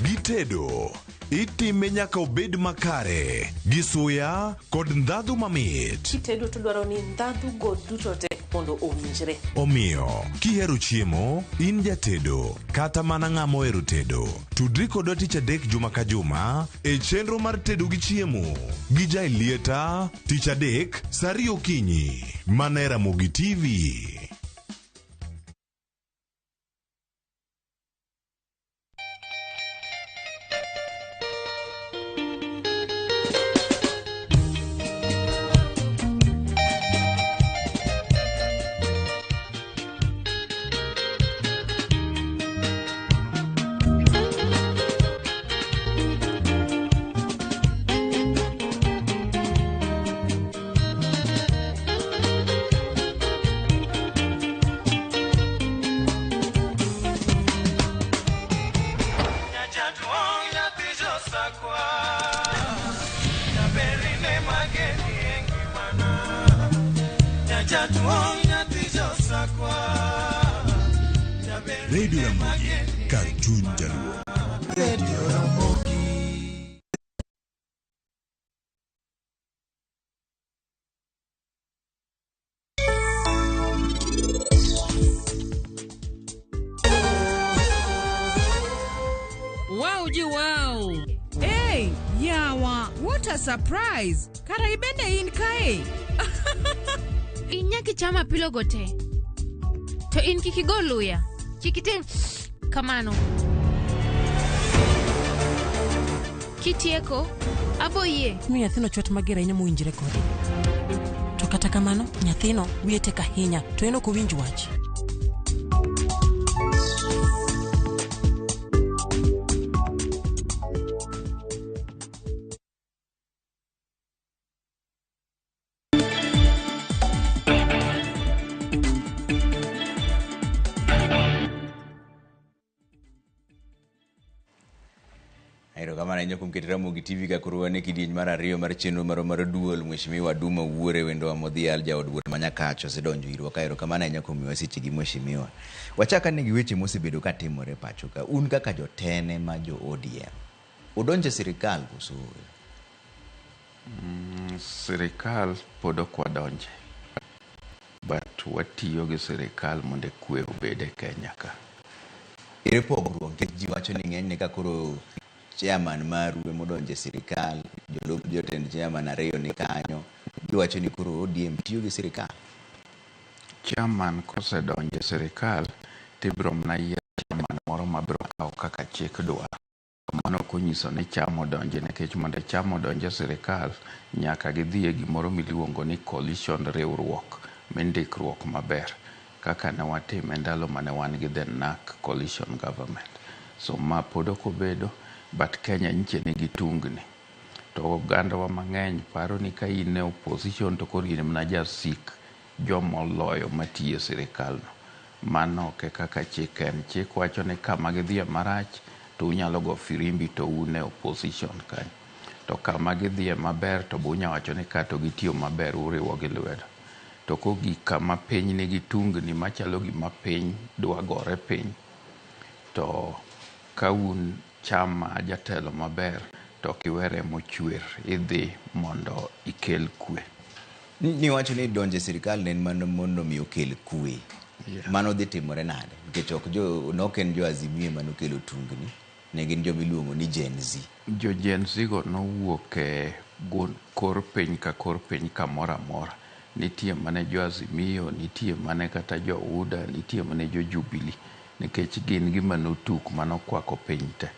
Gitedo, itime nyaka obed makare, gi suya kod ndhadhu mamit. Kitedo to dwaro ni ndhadhu go duto te mondo owinjre. Omiyo, kihero chiemo, in jatedo, kata mana ng'ama ohero tedo, tudri kodwa tich adek juma ka juma e chenro mar tedo gi chiemo gi Jaelieta tich adek saa ariyo okinyi mana e Ramogi TV. Radio Ramogi, kar chuny jaluo. Radio Ramogi. Wow ji wow. Hey, yawa, what a surprise. Kara ibende in kae. In nyaka icham apilogo te. To in kik igo luya. Kik itim kamano. Kitieko, abo yie. Mi nyathino chwat mager ahinya mowinjre kode. To kata kamano, nyathino wiye tek ahinya to en ok owinj wach. Erokamano ahinya kuom keto Ramogi TV ka koro wan e kidieny mar ariyo mar chenro marwa mar duol. Mheshimiwa Duma Owuor e wendowa modhial jaod bura ma Nyakacho osedonjo irwa ka. Erokamano ahinya kuom miyowa sechegi Mheshimiwa. Wachak ane gi weche mosebedo ka timore e pacho ka. Un kaka jotene ma jo ODM, udonjo e sirikal koso ooyo? Sirikal pod ok wadonje, but watiyo gi sirikal mondo kwe obed e Kenya ka. Ere pogruok nikech ji wacho ni ng'enyne ka koro chairman maru emodonjo e sirikal, jolup jotend chairman ariyo ni kanyo, giwacho ni koro ODM tiyo gi sirikal. Chairman kosedonjo e sirikal tibiro mana yiero chairman moro mabiro kawo kaka chik dwaro. Mano ok onyiso ni chama odonje nikech mondo chama odonj e sirikal nyaka gidhi e gimoro miluongo ni coalition riwruok mindikruok maber kaka ne watime ndalo mane wan gi the NARC coalition government. So ma pod ok obedo but Kenya nyiche nigi tungni. To ogandawa mang'eny paro ni ka in e opposition to koro in mana jasik jomoloyo matiyo e sirikal no. Mano ok e kaka chik en. Chik wacho ni kama gidhiye marach to unyalo go firimbi to un e opposition kanyo. To kama gidhiye maber to be unya wacho ni ka to gitiyo maber uriwo gi lwedo. To kogik kama piny nigi tungni machalo gima piny dwa gore piny, to ka un chama jatelo maber to ok iwe remo chwer, idhi mondo ikel kwe. Niwacho ni donjo e sirikal ne en mana mondo mi okel kwe. Mano dhi timore nade? Nikech ok jo nok en jo Azimio ema nokelo tungni, ne gin joma iluongo ni Gen Z. Jo Gen Z go nowuok e kor piny ka kor piny kamoro amora. Nitie mane jo Azimio, nitie mane kata jo UDA, nitie mane jo Jubilee. Nikech gin gima notuk manokwako piny te.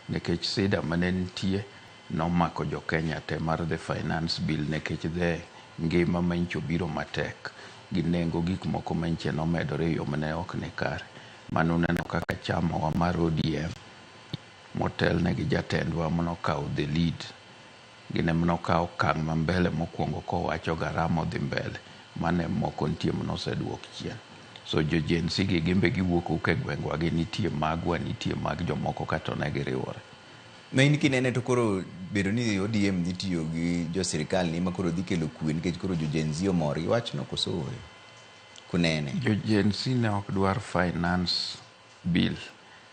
Nikech sida mane nitie nomako jo Kenya te mar the finance bill nikech the ngima manyicho obiro matek gi nengo gik moko manyiche nomedore e yo mane ok ni kare. Mano uneno kaka chamawa mar ODM motelne gi jatendwa manokawo the lead gin ema nokawo okang' ma mbele mokwongo kowacho garama odhi mbele mane moko nitie manoseduok chien. So jo Gen Z gi gin be giwuok awuoka e gwengwa gi nitie magwa nitie mag jomoko ka to ne giriwore. Ma in kinene to koro bedo ni ODM dhi tiyo gi jo sirikal ni ema koro dhi kelo kwe nikech koro jo Gen Z omor gi wachno koso ooyo? Kunene. Jo Gen Z ne ok dwar finance bill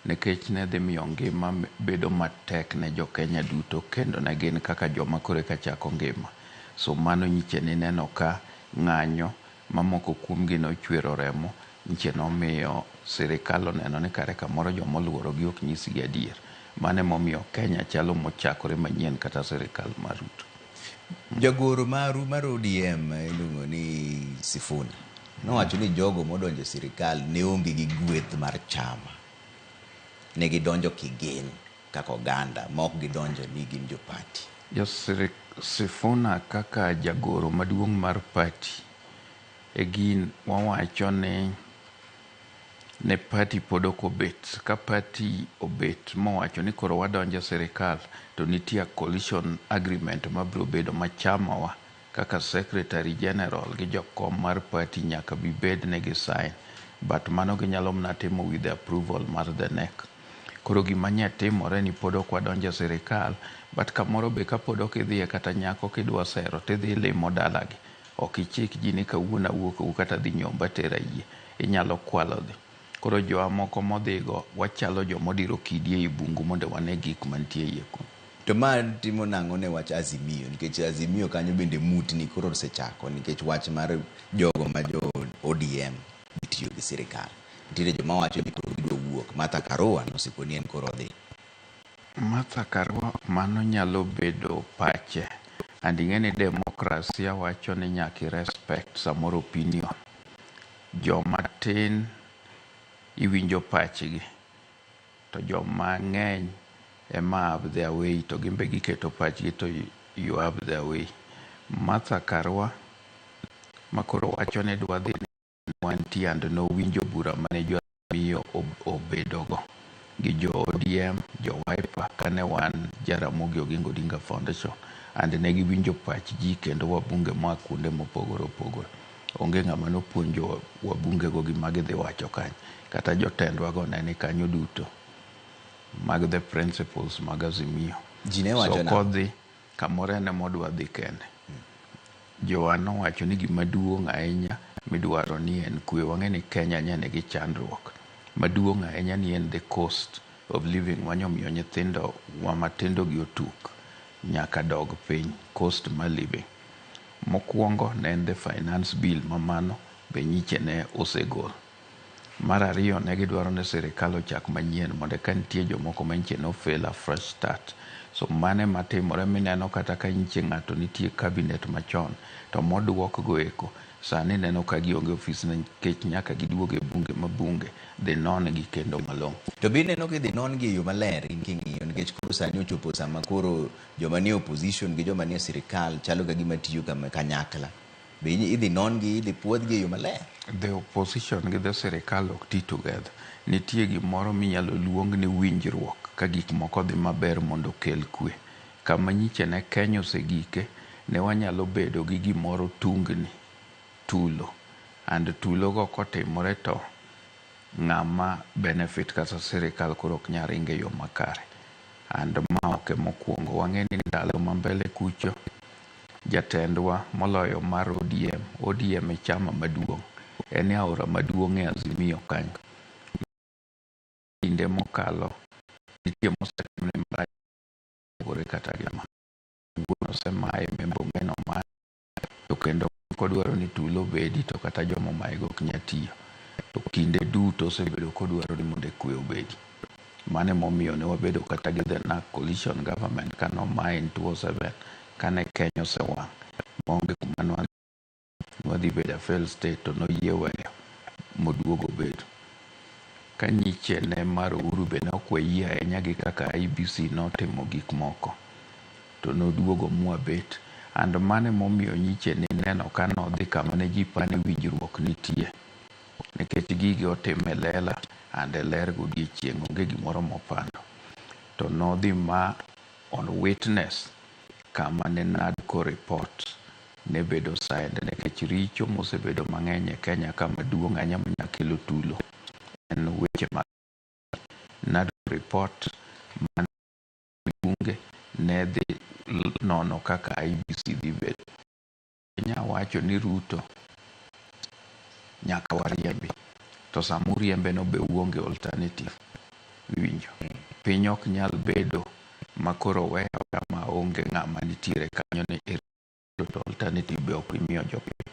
nikech ne dhi miyo ngima bedo matek ne jo Kenya duto kendo ne gin kaka joma koro eka chako ngima. So mano nyiche nineno ka ng'anyo mamoko kuomgi nochwero remo nyiche nomiyo sirikal oneno ni kare kamoro joma oluorogi ok nyisgi adier. Mano emomiyo Kenya chalo mochakore manyien kata sirikal mar Ruto. Jagoro maru mar ODM iluongo ni Sifuna nowacho ni jogo modonjo e sirikal ne onge gi gweth mar chama. Ne gidonjo kigin kaka oganda ma ok gidonjo ni gin jo party. Sifuna kaka jagoro maduong' mar party e gin wawacho ni ne party pod ok obet. Ka party obet mowacho ni koro wadonjo e sirikal to nitie coalition agreement mabiro bedo ma chamawa kaka secretary general gi jokom mar party nyaka bi bed ni gi sign. But mano ginyalo mana timo with the approval mar the NEC. Koro gima nye timore ni pod ok wadonjo e sirikal but kamoro be kapod ok idhiye kata nyako kidwa sero tidhi limo dalagi. Ok ichik ji ni kawuono awuok kata dhi nyomba tera yie. Inyalo kwalo dhi. Koro jowa moko modhigo wachalo jomodiro kidi ei bungu mondo wane gik mantie iye kuno. To ma timo nang'o ne wach Azimio? Nikech Azimio kanyo bende mutni koro osechako nikech wach mar jogo ma jo ODM dhi tiyo gi sirikal. Nitiere joma wacho ni koro gidwa wuok. Martha Karua nosiko ni en koro odhi. Martha Karua mano nyalo bedo pache. And ing'e ni demokrasia wacho ni nyaka i respect samoro opinion. Joma tin iwinjo pachgi to joma ng'eny ema have their way to gin be giketo pachgi to you have their way. Martha Karua ma koro wacho ni dwa dhi wantie and nowinjo bura mane jo Azimio obedogo gi jo ODM, jo Wiper kane wan Jaramogi Oginga Odinga Foundation and ne giwinjo pach ji kendo wabunge moa kuonde mopogore opogore. Onge ng'ama nopuonjo wabunge go gima gidhi wacho kanyo. Kata jotendwa go ne ni kanyo duto mag the principles mag Azimio. Ji ne wacho So nang'o? kodhi kamoro en ema odwa dhi kende. Jowa nowacho ni gima duong' ahinya midwaro ni en kwe. Wang'e ni Kenya nye nigi chandruok. Maduong' ahinya ni en the cost of living manyomiyo nyithindo wa matindo gi otuk nyaka dog piny, cost mar living. Mokwongo ne en the finance bill ma mano be nyiche ne osegol. Mar ariyo ne gidwaro ni sirikal ochak manyien mondo ka nitie jomoko manyiche no fail a fresh start. So mano ema timore mineno kata ka nyiche ng'ato nitie cabinet machon to moduok go eko sani neno ka gionge ofis nikech nyaka giduog e bunge ma bunge dhi non gi kendo malong'o. To be ineno kidhi non gi e yo maler in king'iyo nikech koro sani ochopo sama koro joma nie opposition gi joma nie sirikal chalo ka gima tiyo kanyakla. Be idhi non gi idhi puodh gi e yo maler? The opposition gi the sirikal ok ti together. Nitie gimoro minyalo luong ni winjruok ka gik moko dhi maber mondo okel kwe. Kama nyiche ne Kenya osegike, ne wanyalo bedo gi gimoro tungni, tulo. And tulo go kotimore to ng'ama benefit kata sirikal koro ok nyal ringo e yo makare. And ma ok e mokwongo. Wang'e ni ndalo ma mbele kucho, jatendwa moloyo mar ODM, ODM e chama maduong'. En e aora maduong' e Azimio kanyo. Kinde mokalo, nitie mosetimne marach mopogore kata gi ma. Wuon osemaye, Membong'e nomaye, to kendo kodwaro ni tulo obedi to kata joma omayego ok nyal tiyo. To kinde duto osebedo kodwaro ni mondo kwe obedi. Mano emomiyo ne wabedo kata gi the NARC coalition government kanomaye in 2007 kane Kenya osewang' maonge kuma nwadhi bedo a failed state to noyie weyo moduogo obedo. Ka nyiche ne mar Uhuru be ne ok wayie ahinya gi kaka IEBC notimo gik moko to noduogo mwabet. And mano emomiyo nyiche nineno ka nodhi kama ne ji pane winjruok nitie. Nikech gigi otim e lela and e ler godiechieng' onge gimoro mopando. To nodhi ma on witness kama ne NADCO report ne bedo signed nikech richo mosebedo mang'eny e Kenya ka maduong' ahinya manyalo kelo tulo en weche mag NADCO report mane bunge ne dhi nono kaka IEBC dhi bedo. Kenya wacho ni Ruto nyaka wariembi to sama uriembe no be uonge alternative. Iwinjo? Piny ok nyal bedo ma koro we aweya ma onge ng'ama nitiere kanyo ni to alternative be ok imiyo jopiny.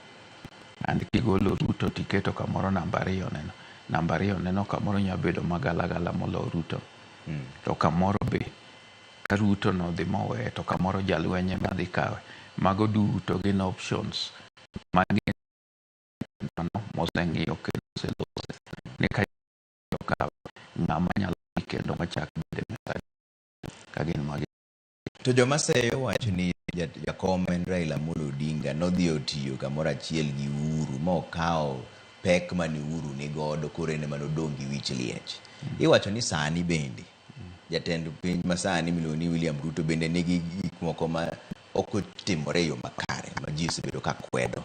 And kigolo Ruto tiketo kamoro namba ariyo neno. Namba ariyo neno kamoro nyalo bedo magalagala moloyo Ruto. To kamoro be ka Ruto nodhi moweye to kamoro jalweny ema dhi kawe. Mago duto gin options magi moseng'iyo kendo oselose ni ka okawe ng'ama nyalo dhi kendo machak bede mesa ka gin magi. To joma seyo wacho ni jakom en Raila Amolo Odinga nodhi otiyo kamoro achiel gi Uhuru mokawo pek mane Uhuru nigodo koro en ema nodong' gi wich liech. Iwacho ni sani bende jatend piny masani miluongo ni William Ruto bende nigi gik moko ma ok otimore e yo makare ma ji osebedo ka kwedo.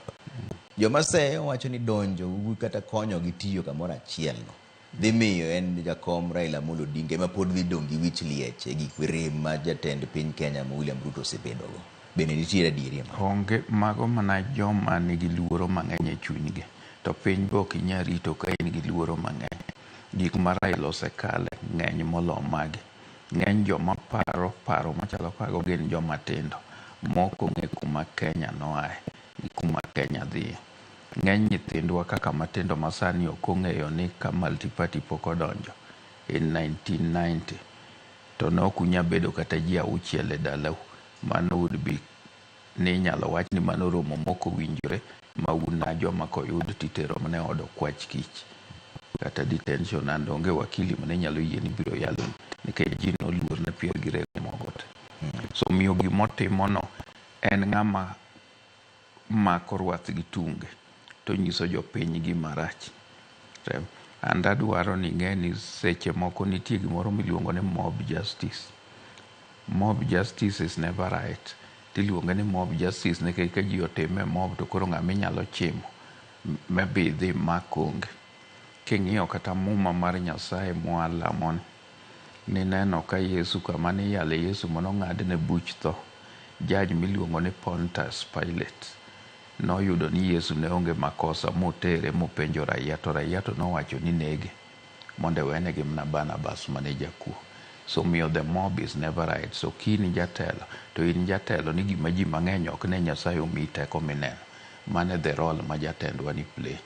Joma seyo wacho ni donjo kata konyo gi tiyo kamoro achiel no dhi miyo en jakom Raila Amolo Odinga ema pod dhi dong' gi wich liech e gik rem ma jatend piny Kenya ma William Ruto osebedogo. Bende nitiere adieri e ma? Onge mago mana joma nigi luoro mang'eny e chunygi. To piny be ok inyal rito ka in gi luoro mang'eny. Gik ma Raila osekale ng'eny molo magi. Ng'eny joma paro paro machalo kago gin joma tindo mok ong'e kuma Kenya noaye gi kuma Kenya dhiye. Ng'eny nyithindwa kaka matindo masani ok ong'eyo ni ka multi-party pok odonjo in 1990 to ne ok unyal bedo kata ji auchiel e dalau. Mano would be ni inyalo wach ni mano romo mok owinjore ma un a joma koyud titero mana e od okwach kich kata detention and onge wakili mane nyalo yieni biro yalo nikech ji noluor ne pier gi rego mogo te. So miyo gimotimono en ng'ama mako rwath gi tunge to nyiso jopiny gima rach. And adwaro ni ing'e ni seche moko nitie gimoro miluongo ni mob justice. Mob justice is never right. Tiluonge ni mob justice nikech ka ji otime mob to koro ng'ama inyalo chimo maybe idhi mak onge. King'iyo kata muma mar Nyasaye mwalamoni, nineno ka Yesu kama niyale Yesu manong'adne buch tho, judge miluongo ni Pontius Pilate noyudo ni Yesu ne onge makosa motere mopenjo raia to raia to nowacho ni nege mondo iwenegi mana Barnabas mane jakuo. So miyo the mob is never right. So kini jatelo to in jatelo ni gima ji mang'eny ok ne Nyasaye omiyi teko mineno. Mano e the role ma jatendwa ni play.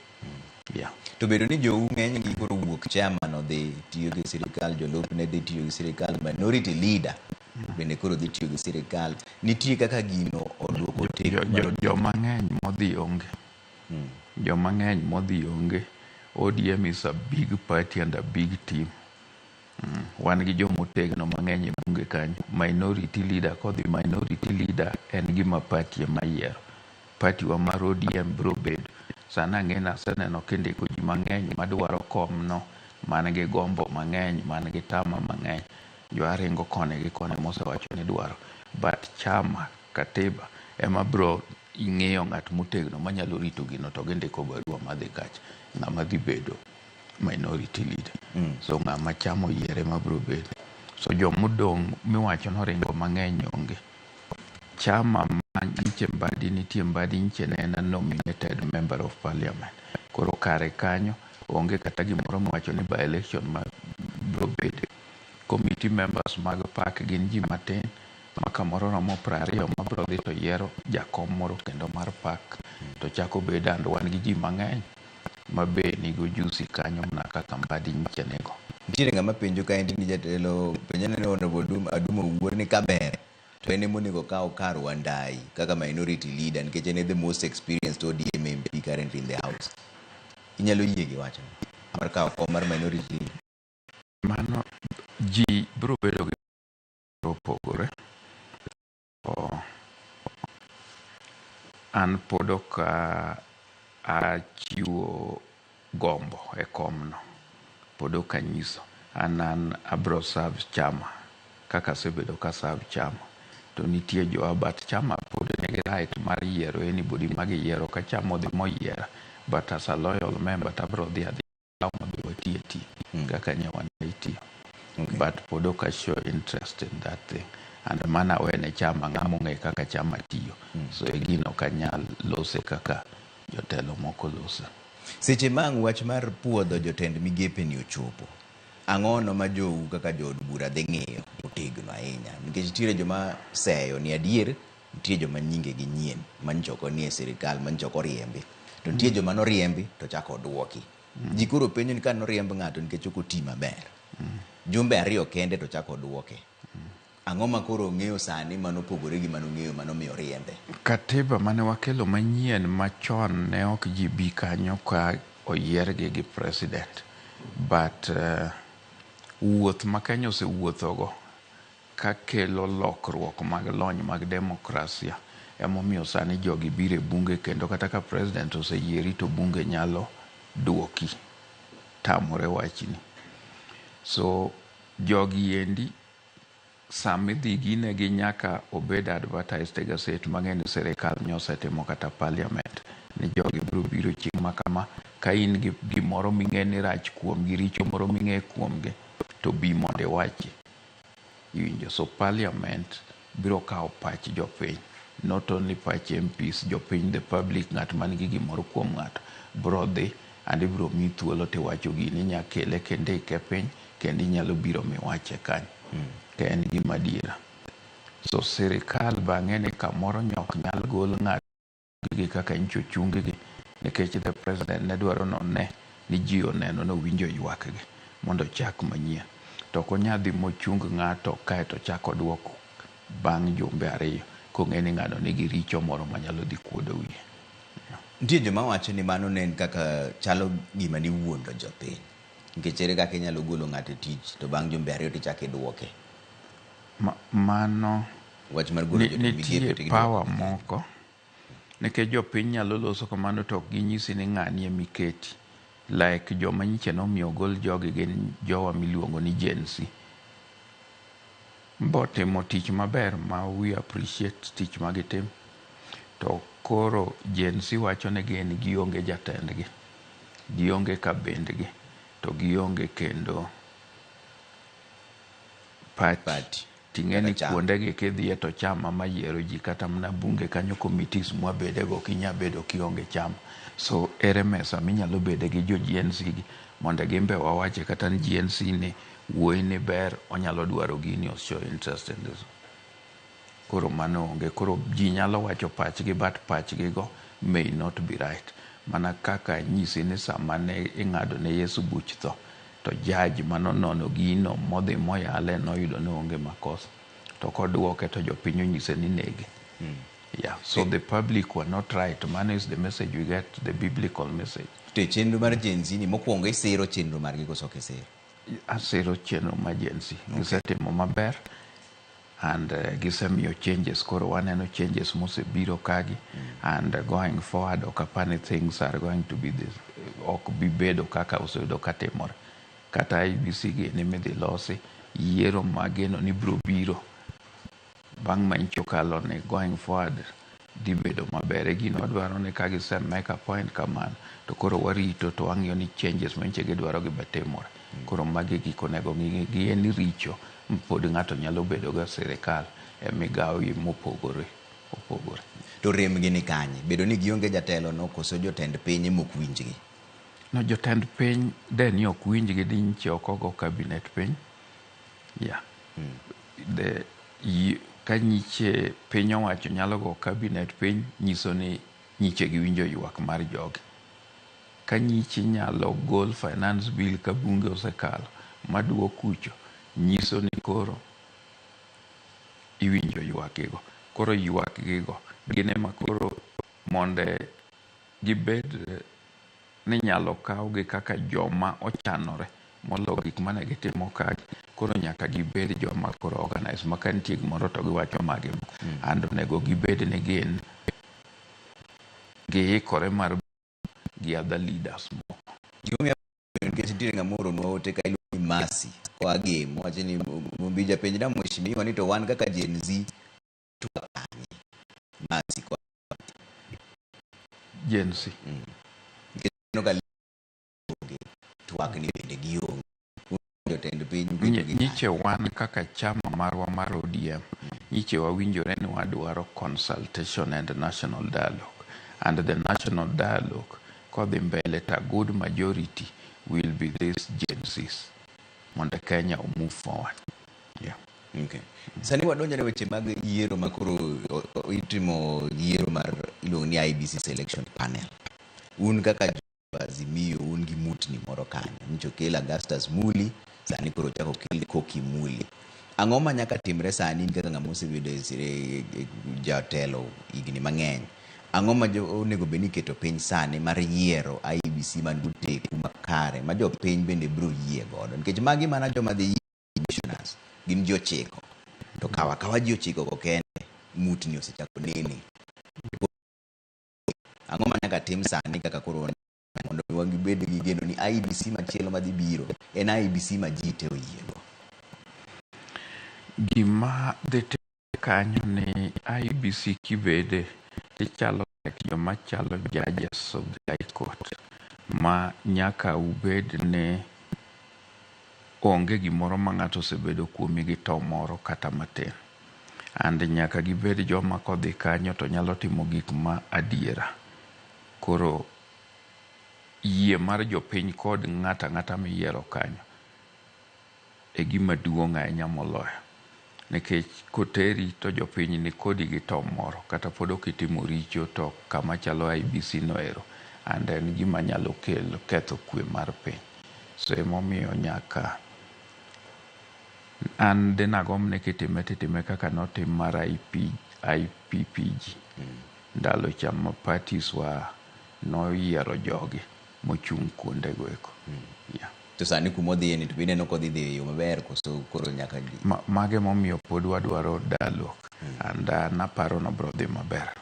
Yeah. To bedo ni jou ng'eny gi koro wuok chairman odhi tiyo gi sirikal, jolupne dhi tiyo gi sirikal, minority leader bende koro dhi tiyo gi sirikal. Nitie kaka gino oduoko teko mar Joma ng'eny modhi onge. Joma ng'eny modhi onge. ODM is a big party and a big team. Wan gi jomotegno mang'eny e bunge kanyo. Minority leader kodhi minority leader en gima party ema yiero. Party wa mar ODM biro bedo. Sani ang'e ni aseneno kindiko ji mang'eny madwaro komno man gi gombo mang'eny, man gi tama mang'eny. Jo aringo koni gi koni mosewacho ni dwaro. But chama katiba ema bro ing'iyo ng'at motegno manyalo rito gino to gindiko barua madhi kacha ng'ama dhi bedo minority leader. So ng'ama chama oyiere ema bro bedo. So jomodong' miwacho noringo mang'eny onge. Chama ma nyiche Mbadi nitie Mbadi nyiche ne en a nominated member of parliament. Koro kare kanyo onge kata gimoro miwacho ni by election ma bro bede. Committee members mag PAC gin ji matin ma kamoro romo 20 ma bro dhi to yiero jakom moro kendo mar PAC to chako bedo and wan gi ji mang'eny ma be nigi ojusi kanyo mana kaka Mbadi nyiche nigo. Nitiere ng'ama penjo kaendi ni jatelo penjo ni Honorable Aduma Owuor ni kaber to en ema onego okaw kar Wandayi kaka minority leader nikech en e the most experienced ODM MP currently in the house. Inyalo yie gi wachno mar kawo kom mar minority leader? Mano ji biro bedo gi opogore. To an pod ok achiwo gombo e komno. Pod ok anyiso. An abro serve chama kaka asebedo ka serve chama. To nitie jowa but chama pod nigi right mar yiero anybody ma giyiero ka chama odhi moyiera. But as a loyal member to abro dhi adhiya madhi wati atiya kaka ne wan itiyo. But pod ok a show interest in that thing. And mano awene chama ng'ama ong'e kaka chama tiyo. So e gino ok anyal lose kaka jotelo moko lose. Seche ma ang' wach mar puodho jotend migepe ni ochopo, ang'ono ma jou kaka jood bura dhi ng'iyo motegno ahinya? Nikech nitiere joma seyo ni adier, nitie joma nyinge gi nyien manyocha ok nie sirikal manyocha ok oriembi. To nitie joma noriembi to chako oduoki. Ji koro penjo ni ka noriemb ng'ato nikech ok oti maber. Jumbe ariyo kende to chako oduoke. Ang'o ma koro ong'eyo sani manopogore gi manong'eyo manomiyo oriembe? Katiba mane wakelo manyien machon ne ok ji bi kanyo ka oyiergi gi president. But wuoth ma Kenya osewuothogo kakelo lokruok mag lony mag demokrasia emomiyo sani jogi biro e bunge kendo kata ka president oseyieri to bunge nyalo duoki tamore wachni. So jogi endi sama idhi ginegi nyaka obed advertised e gaset mang'e ni sirikal nyosetimo kata parliament ni jogi biro biro chieng' ma kama ka in gi gimoro ming'e ni rach kuomgi richo moro ming'e kuomgi to bi mondo iwachi. Iwinjo? So parliament biro kawo pach jopiny not only pach MPs, jopiny, the public, ng'at man gi gimoro kuom ng'ato bro dhi and ibiro miyi thuolo tiwacho gini inya kele kendike piny kendo inyalo biro miwache kanyo ka en gima adiera. So sirikal bang'e ni kamoro nyok nyal gol ng'ato gi kaka nyocha ochung gi nikech the president ne dwaro none ni ji oneno nowinjo ywakgi mondo ochak manyien. To ok onyal dhi mochung ng'ato kaeto ochak oduok bang' jumbe ariyo kong'e ni ng'ano nigi richo moro manyalo dhi kuodo wiye. Nitie joma wacho ni mano ne en kaka chalo gima niwuondo jopiny. Nikech ere kaka inyalo golo ng'ato e tich to bang' jumbe ariyo tichako iduoke. Mano Wach mar golo jotend migepe nitie to giduoko. power moko nikech jopiny nyalo loso kamano to ok ginyisi ni ng'ani emiketi. Like joma nyicha nomiyo ogol jogi gin jowa miluongo ni Gen Z. Botimo tich maber ma we appreciate tich ma gitimo. To koro Gen Z wacho ni gin gionge jatendgi, gionge kabendgi, to gionge kendo party. Ting'e ni kuondegi kidhiye to chama mayiero ji kata mana bunge kanyo committees mwabedego ok inyal bedo kionge chama. So ere mesa minyalo bede gi jo Gen Z gi mondo gin be wawache kata ni Gen Z ni wuoyi ni ber onyalo dwaro gini o show interest in this. Koro mano onge. Koro ji nyalo wacho pachgi but pachgi go may not be right. Mana kaka nyisi ni sama ne ing'ado ne Yesu buch tho to judge manonono gino modhi moyale noyudo ni onge makosa. To koduoke to jopiny onyise ni nege. Yeah. So the public were not right. Mano is the message we get, the biblical message. To e chenro mar Gen Z ni mokwongo isiro chenro margi koso ok isiro? Asiro chenro mar Gen Z. Gisetimo maber and gisemiyo changes. Koro waneno changes mosebiro kagi and going forward ok apani things are going to be this, ok bi bedo kaka oseyudo katimore. Kata IEBC gini midhi losi, yiero mageno ni biro biro Bang' ma nyicha okalo ni going forward dhi bedo maber. E gino wadwaro ni ka gise make a point kamano to koro warito to wang'iyo ni changes ma nyicha gidwaro gi be timore. Koro magi gik onego ng'i gi en richo pod ng'ato nyalo bedo go e sirikal e migawo mopogore opogore. To rem gi ni kanye? Bedo ni gionge jatelo no koso jotend piny ema ok winjgi? No, jotend piny de ni ok winjgi di nyicha ok ogo cabinet piny. Yeah. Ka nyiche piny owacho nyalo go cabinet piny nyiso ni nyiche giwinjo ywak mar jogi. Ka nyiche nyalo gol finance bill ka bunge osekalo maduok kucho nyiso ni koro iwinjo ywak gigo. Koro ywak gigo gin ema koro monde gibed ni nyalo kawgi kaka joma ochanore molo gik mane gitimo ka. Koro nyaka gibed joma koro organize ma ka nitie gimoro to giwacho magi. And onego gibed ni gin giikore mar gi other leaders moko. Gimomiyo nikech nitiere ng'ama ooronwa ote ka iluongo ni Mercy koa Gem owacho ni Mumbija penjna mheshimiwa ni to wan kaka Gen Z to kanye? Mercy koa Gen Z. Nikech aneno ka onge twak ni bende gionge. Jotend piny uketogi kanye? Nyiche wan kaka chama marwa mar ODM, nyiche wawinjore ni wadwaro consultation and national dialogue. And the national dialogue kodhi mbele to a good majority will be these Gen Zs mondo Kenya o move forward. Yeah. Okay. Sani wadonjo ne weche mag yiero ma koro itimo yiero mar iluongo ni IEBC selection panel. Un kaka jo Azimio un gi mutni moro kanyo. Nyocha okel Augustus Muli, sani koro ochako okel Koki Muli. Ang'o ma nyaka timre sani in kaka ng'ama osebedo e jatelo higni mang'eny? Ang'o ma onego bed ni iketo piny sani mar yiero IEBC man goteku makare ma jopiny bende biro yie godo? Nikech magi mana joma dhi commissioners gin ji 9. To kawa kawa ji 9 go kende mutni osechako nene. Ang'o ma nyaka tim sani kaka koro mondo wabed gi geno ni IEBC machielo madhi biro en IEBC ma ji te oyiego? Gima dhi timore kanyo ni IEBC kibede tichalo like joma chalo judges of the High Court ma nyaka ubed ni onge gimoro ma ng'ato osebedo kuomi gi to moro kata matin. And nyaka gibed joma kodhi kanyo to nyalo timo gik ma adiera. Koro yie mar jopiny kod ng'ato ang'ata miyiero kanyo e gima duong' ahinya moloyo. Nikech koteri to jopiny ni kodi gi to moro kata pod ok itimo richo to kama chalo IEBC no ero and en gima nyalo kelo ketho kwe mar piny. So emomiyo nyaka an denagomb ni kitime titime kaka notim mar IPPG. Ndalo cha ma parties wa noyiero jogi mochung' kuonde go eko. Yeah. To sani kumodhiye ni to be ineno kodhi dhi e yo maber koso koro nyaka Mage momiyo pod wadwaro dialogue and naparo nobro dhi maber.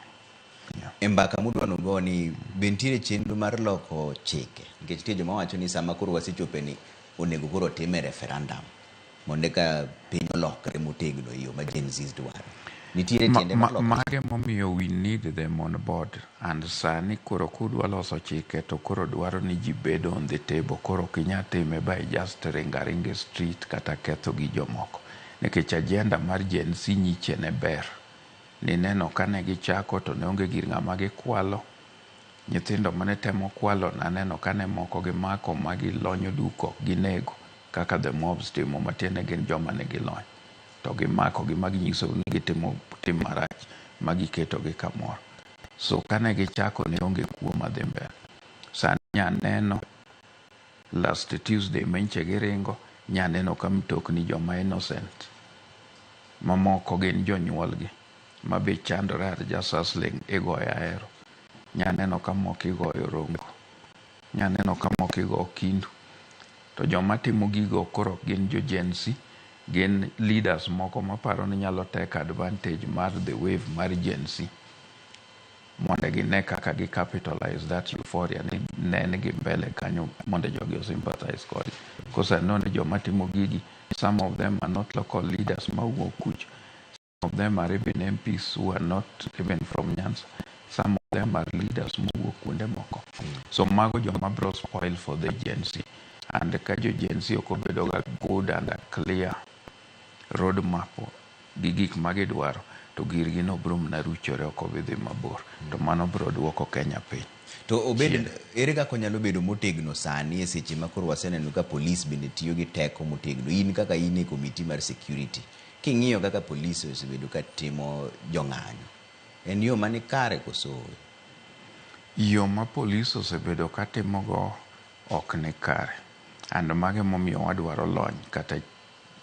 E mbaka mudwa nugo ni be nitiere chenro mar loko chike? Nikech nitie joma wacho ni sama koro wasechope ni onego koro time referendum mondo eka piny olokre motegno e yo ma Gen Z dwaro. Nitiere tiende mar loko Mage momiyo we need them on board and sani koro kudwa loso chike to koro dwaro ni ji bedo on the table. Koro ok inyal time by just ringo aringa e street kata ketho gi jomoko. Nikech agenda mar Gen Z nyiche ne ber. Nineno kane gichako to ne onge gir ng'ama gikwalo. Nyithindo mane temo kwalo naneno kane moko gimako ma gilonyo duko ginego kaka the mobs timo matiende gin joma nigi lony. To gimako gi ma ginyiso ni gitimo tim marach ma giketogi kamoro. So kane gichako ne onge kuo madhi mbele. Sani nyaneno last Tuesday manyiche giringo nyaneno ka mtokni joma innocent mamoko gin jonyuolgi ma be chandore are just hustling igoyo ahero. Nyaneno ka moko igoyo rongo. Nyaneno ka moko igo kindu. To joma timo gigo koro ok gin jo Gen Z, gin leaders moko maparo ni nyalo take advantage mar the wave mar Gen Z mondo gine kaka gi capitalize that euphoria ni ne gi mbele kanyo mondo jogi o sympathize kodgi. Because I know ni joma timo gigi, some of them are not local leaders mawuok kucho. Of them are even MPs who are not even from Nyanza. Some of them are leaders mowuok kuonde moko. So mago joma bro spoil for the Gen Z. And ka jo Gen Z ok obedo ga good and a clear road map gi gik ma gidwaro, to girgi no bro mana ruchore, ok obi dhi mabor. To mano bro duoko Kenya piny. To obed ere kaka onyalo bedo motegno sani e seche ma koro waseneno ka polis bende tiyo gi teko motegno? In kaka in e komiti mar security, king'iyo kaka polis osebedo ka timo jong'anyo, en yo mani kare koso? Yo ma polis osebedo ka timogo ok ni kare. And mago emomiyo wadwaro lony kata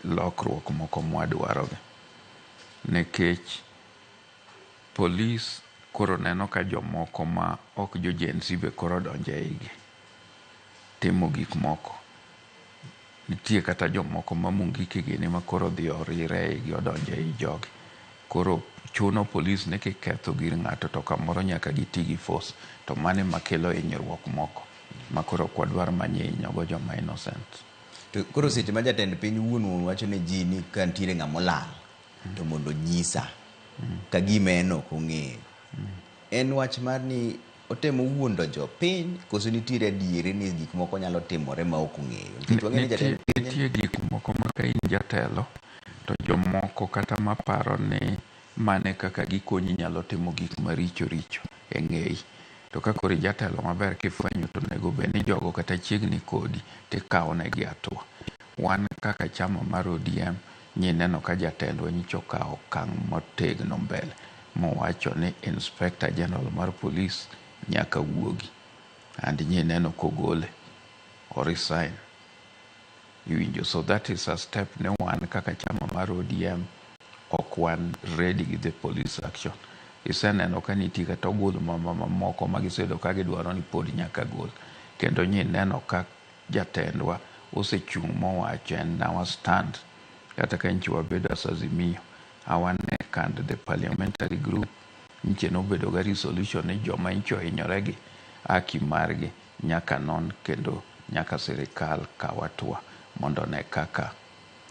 lokruok moko mwadwarogi. Nikech polis koro neno ka jomoko ma ok jo Gen Z be koro donjo e igi. Timo gik moko. Nitie kata jomoko ma Mungiki gini ma koro odhi orire e igi, odonjo ei jogi. Koro chuno polis ni kiketho gir ng'ato to kamoro nyaka giti gi force. To mano ema kelo hinyruok moko ma koro ok wadwar manyo go joma innocent. To koro seche ma jatend piny wuon wuon wacho ne ji ni ka nitiere ng'ama olal to mondo nyisa ka gima en ok ong'eyo. En wach mar ni otemo wuondo jopiny koso nitiere adieri ni gik moko nyalo timore ma ok ong'eyo? Nikech wang'eyo ni jatend piny Nitie gik moko ma ka in jatelo to jomoko kata maparo ni mane kaka gikonyi nyalo timo gik maricho richo e ng'eyi. To ka koro ijatelo maber, kifwenyo to onego bed ni jogo kata chiegni kodi tikawo negi hatua. Wan kaka chama mar ODM, nyineno ka jatendwa nyocha okawo okang' motegno mbele mowacho ni Inspector General mar Police nyaka wuogi. And nyineno kogole, o resign. Iwinjo? So that is a step ne wan kaka chama mar ODM ok wan ready gi the police action. Iseneno ka nitie kata ogul mamoko ma gisebedo ka gidwaro ni pod nyaka gol. Kendo nyineno ka jatendwa osechung' mowacho en our stand. Kata ka nyocha wabedo as Azimio, our NEC and the parliamentary group nyiche nobedo ga resolution ni joma nyocha ohinyore gi haki margi nyaka non kendo nyaka sirikal kaw hatua mondo one kaka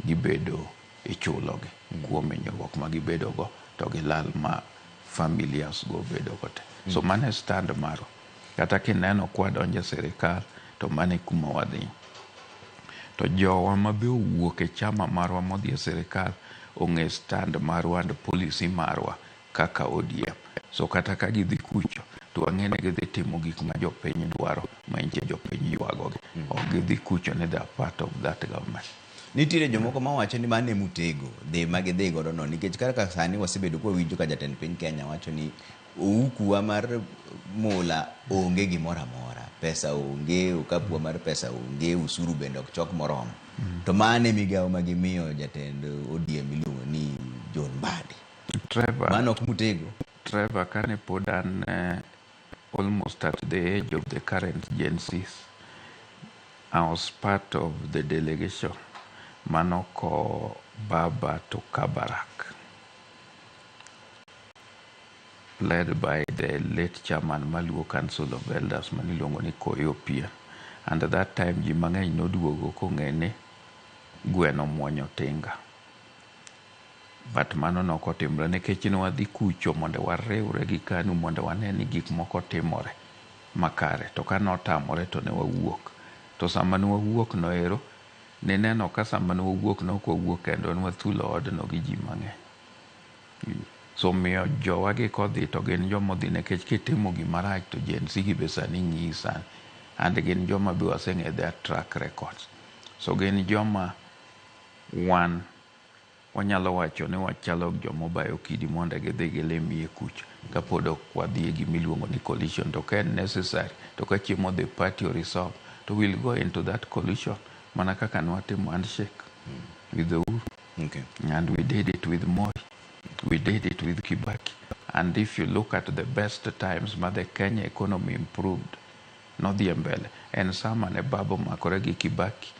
gibedo ichulogi kuom hinyruok ma gibedo go to gi lal ma familias go bedo go te. So mano e stand marwa. Kata kineno kwadonjo e sirikal to mano e kuma wadhi. To jowa mabe owuok e chama marwa modhi e sirikal ong'e stand marwa and policy marwa kaka ODM. So kata ka gidhi kucho to wang'e ni gidhi timo gik ma jopiny dwaro ma nyiche jopiny ywagogi. Ok gidhi kucho ni they are part of that government. Nitiere jomoko mawacho ni mano e mutego dhi ma gidhi godo no, nikech kaka sani wasebedo kwawinjo ka jatend piny Kenya wacho ni oukuwa mar mula onge gimoro amora, pesa onge, okapuwa mar pesa onge, usuru bende ok chok moromo. To mano e migawo ma gimiyo jatend ODM miluongo ni John Mbadi. Trevor, Mano ok mutego. Trevor, kane pod an almost at the age of the current Gen Zs, I was part of the delegation manoko Baba to Kabarak, led by the late chairman Maluo Council of Elders maniluongo ni Koyo Pien. And at that time ji mang'eny noduogo kong'e ni gweno muonyo tinga. But mano nokotimre nikech ne wadhi kucho mondo wariwre gi KANU mondo wane ni gik moko timore makare. To ka notamore to ne wawuok. To sama ne wawuok no ero, nineno ka sama ne wawuok ne ok wawuok kendwa, ne wathulo odno gi ji mang'eny. So miyo jowa gi kodhi to gin jomodhi nikech kitimo gimarach to Gen Z gi be sani ng'iyi sani. And gin joma be waseng'e their track records. So gin joma wan wanyalo wacho ni wachalo joma obayo kidi mondo gidhi gilim iye kucho kapod ok wadhi e gimiluongo ni coalition. To ka en necessary to ka chiemo the party resolve to we'll go into that coalition mana kaka nwatimo handshake with the Uhuru. And we did it with Moi. We did it with Kibaki. And if you look at the best times ma the Kenya economy improved, nodhi e mbele. En sama ne Baba omakore gi Kibaki,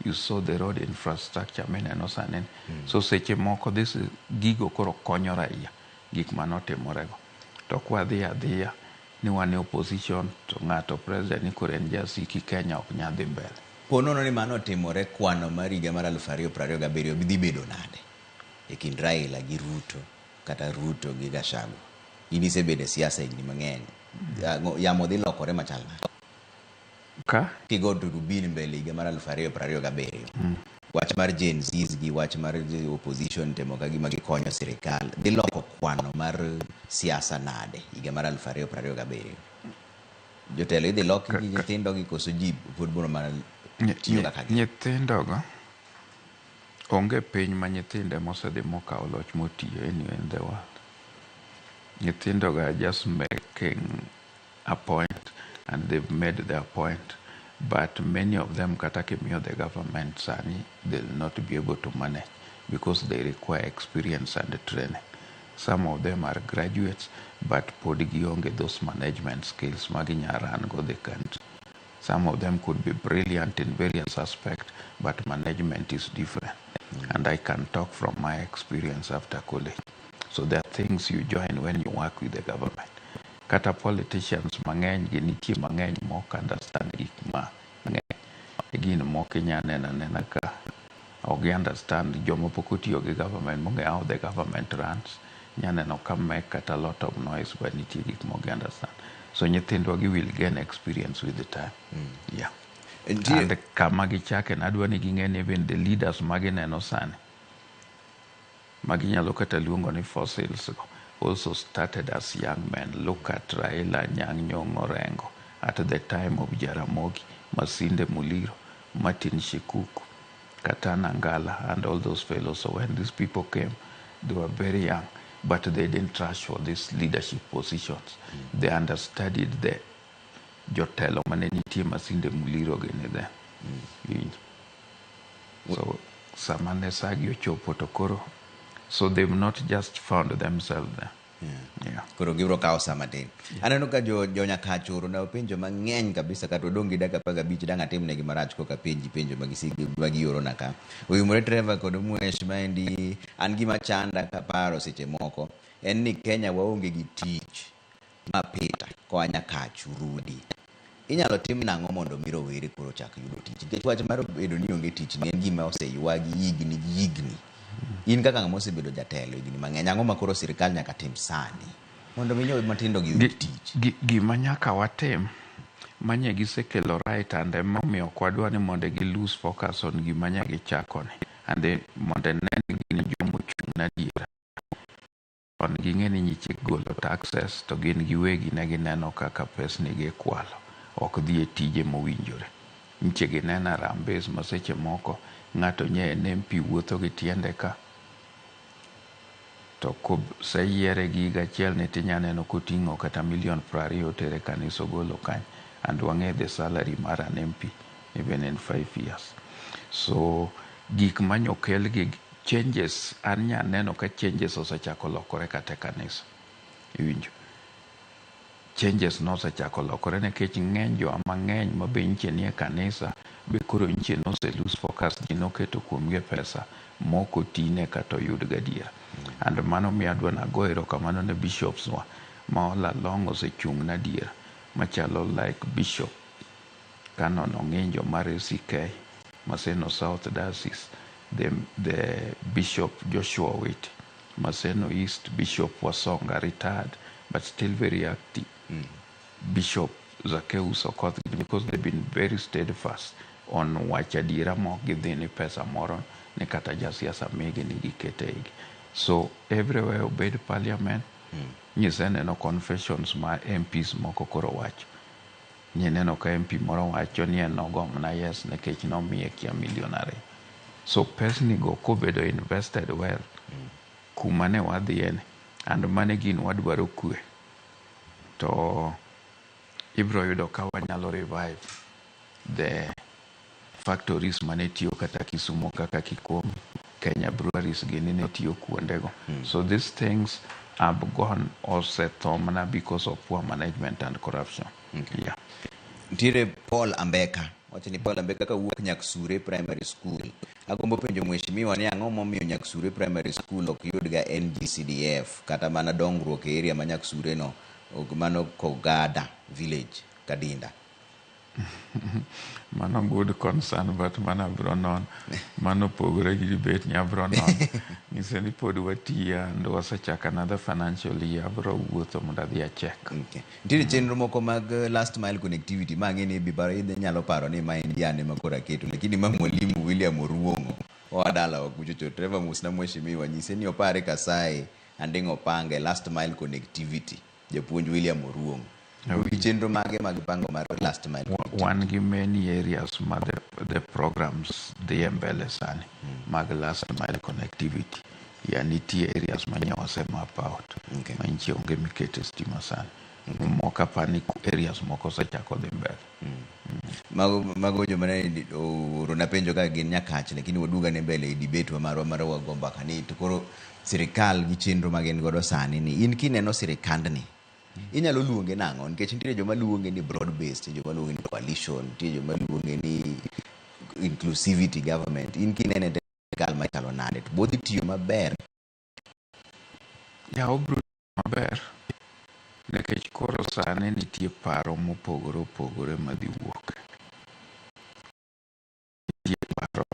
you saw the road infrastructure mineno sani ni. So seche moko this is, gigo koro konyo raia gik manotimorego. To kwadhi adhiya ni wan e opposition to ng'ato president ni koro en jasiki, Kenya ok nyal dhi mbele. Po nono ni mano otimore, kwano mar higa mar 2027 dhi bedo nade e kind Raila gi Ruto? kata Ruto gi Gachagua. In isebedo e siasa higni mang'eny. Yamo dhi lokore machal nade? Ka? Kigo turubin mbele higa mar 2027. Wach mar Gen Zs gi wach mar opposition temo ka gima gikonyo sirikal dhi loko kwano mar siasa nade higa mar 2027? Jotelo idhi loki gi nyithindo gi koso ji pod biro mana tiyo kaka gin? Nyithindogo onge piny ma nyithinde mosedhi mokawo loch motiyo anywhere in the world. Nyithindogo are just making a point and they've made their point. But many of them kata kimiyo the government sani, they'll not be able to manage because they require experience and training. Some of them are graduates, but pod gionge those management skills ma ginya run go the country. Some of them could be brilliant in various aspects, but management is different. And I can talk from my experience after college. So there are things you join when you work with the government. Kata politicians mang'eny gi nitie mang'eny mok understand gik ma mang'eny. Gin moko inya neno anena ka ok gi understand joma pok otiyo gi government mong'eyo how the government runs. Inya neno ka make kata lot of noise but nitie gik mok gi understand. So nyithindwa gi will gain experience with the time. Yeah. And kama gichake nadwa ni ging'e ni even the leaders magineno sani maginyalo kata luongo ni fossils go also started as young men. Look at Raila Anyang' Nyong'o Orengo at the time of Jaramogi, Masinde Muliro, Martin Shikuku, Katana Ngala and all those fellows. So when these people came, they were very young, but they didn't rush for these leadership positions. They understudied the jotelo mane nitie Masinde Muliro gini then. Iwinjo? So sama ne sagi ochopo to koro, so they've not just found themselves there. Yeah. Koro gibiro kawo sa matin. Aneno ka jo Nyakach oorona penjo mang'eny kabisa kata odong' gi dakika 15 dang' atimnegi marach koka penji penjo ma giorona ka. Oyumore Trevor kod Mwesh maendi an gima chanda kaparo seche moko en ni Kenya waonge gi tich ma Peter koa Nyakach Rudi. Inyalo tim nang'o mondo mi rowere koro chak yudo tich? Nikech wach mar bedo ni onge tich ni en gima oseywagi higni gi higni. In kaka ng'ama osebedo jatelo higni mang'eny, ang'o ma koro sirikal nyaka tim sani mondo mi joma tindo gi yud tich? Gima nyaka watim manye gisekelo right and emomiyo ok wadwa ni mondo gi lose focus on gima nya gichako ni and they, mondo ne ni gin joma ochung' ne adiera. On ging'e ni nyiche golo taxes to gin giwegi ne gineno kaka pesni gikwalo ok dhi e tije mowinjore. Nyiche gineno harambee ma seche moko ng'ato nye en MP wuotho gi tiende ka to koseyiere gi higa achiel ni tinya neno koting'o kata milion 20 otere kanisa ogolo kanyo and wang'e the salary mar an MP even in 5 years. So gik manyokel gi changes an nya neno ka changes osechako lokore kata e kanisa. Iwinjo? Changes nosechako lokore nikech ng'eny jowa mang'eny ma be nyiche nie kanisa be koro nyiche nose lose focus ji noketo kuomgi pesa mok otine kata oyud gadiera. And mano miyo adwa nago erokamano ne bishops wa ma all along osechung' na adiera machalo like Bishop Canon Ong'injo mar ACK Maseno South Diocese, the Bishop Joshua Owiti Maseno East, Bishop Wasonga retired but still very active. Bishop Zacchaeus Okoth because they've been very steadfast on wach adiera mok gidhi ni pesa moro ni kata jasiasa migi ni gikete igi. So everywhere obed parliament nyiseneno confessions ma MPs moko koro wacho. Nyeneno ka MP moro wacho ni en nogomna yes nikech nomiye kia milion 2. So pesni go kobedo invested well kuma ne wadhiye ni and mane gin wadwaro kwe to ibiro yudo ka wanyalo revive the factories mane tiyo kata Kisumu kaka Kikomi, Kenya Breweries gini ne tiyo kuondego. So these things have gone osetho mana because of poor management and corruption. Yeah. Nitiere Paul Ambeka wacho ni Paul Ambeka kawuok Nyaksure Primary School. Agombo penjo mheshimiwa ni ang'o momiyo Nyaksure Primary School ok yud ga NGCDF kata mana dongruok e area ma Nyaksure no mano Kogada Village, Kadinda. Mano good concern, but mano abro non. Mano opogore gi debate ni abro non. Nyise ni pod watiyo and wasechako another financial year, abro wuotho mondo adhi acheck. Okay. Nitiere chenro moko mag last mile connectivity ma ang'e ni ibiparo inyalo paro ni ma en jane ma koro aketo, lakini ma Mwalimu William Oruong'o oa dalawa kucho cho. Trevor Musna mheshimiwa nyise ni opare Kasai Anding'o Panga e last mile connectivity. Japuonj William Oruong'o. Un gi chenro mage mag pango mar last mile connectivity? Wan gi many areas ma the programs dhi e mbele sani mag last mile connectivity. Ya nitie areas ma nyo wase map out. Ma nchi onge mikete stima sani. Moko apani areas moko osechako dhi mbele. Mago joma ne oorona penjo ka gin Nyakach, lakini waduog ane mbele e debate wa marwa mar wago mbaka ni to koro sirikal gi chenro ma gin godo sani ni in kineno sirikandni inyalo luonge nang'o? Nikech nitiere joma luonge ni broad based, joma luonge ni coalition, nitie joma luonge ni inclusivity government. In kinene sirikal machalo nade? To bodhi tiyo maber? Ya obro maber nikech koro sani nitie paro mopogore opogore madhi wuok. Nitie paro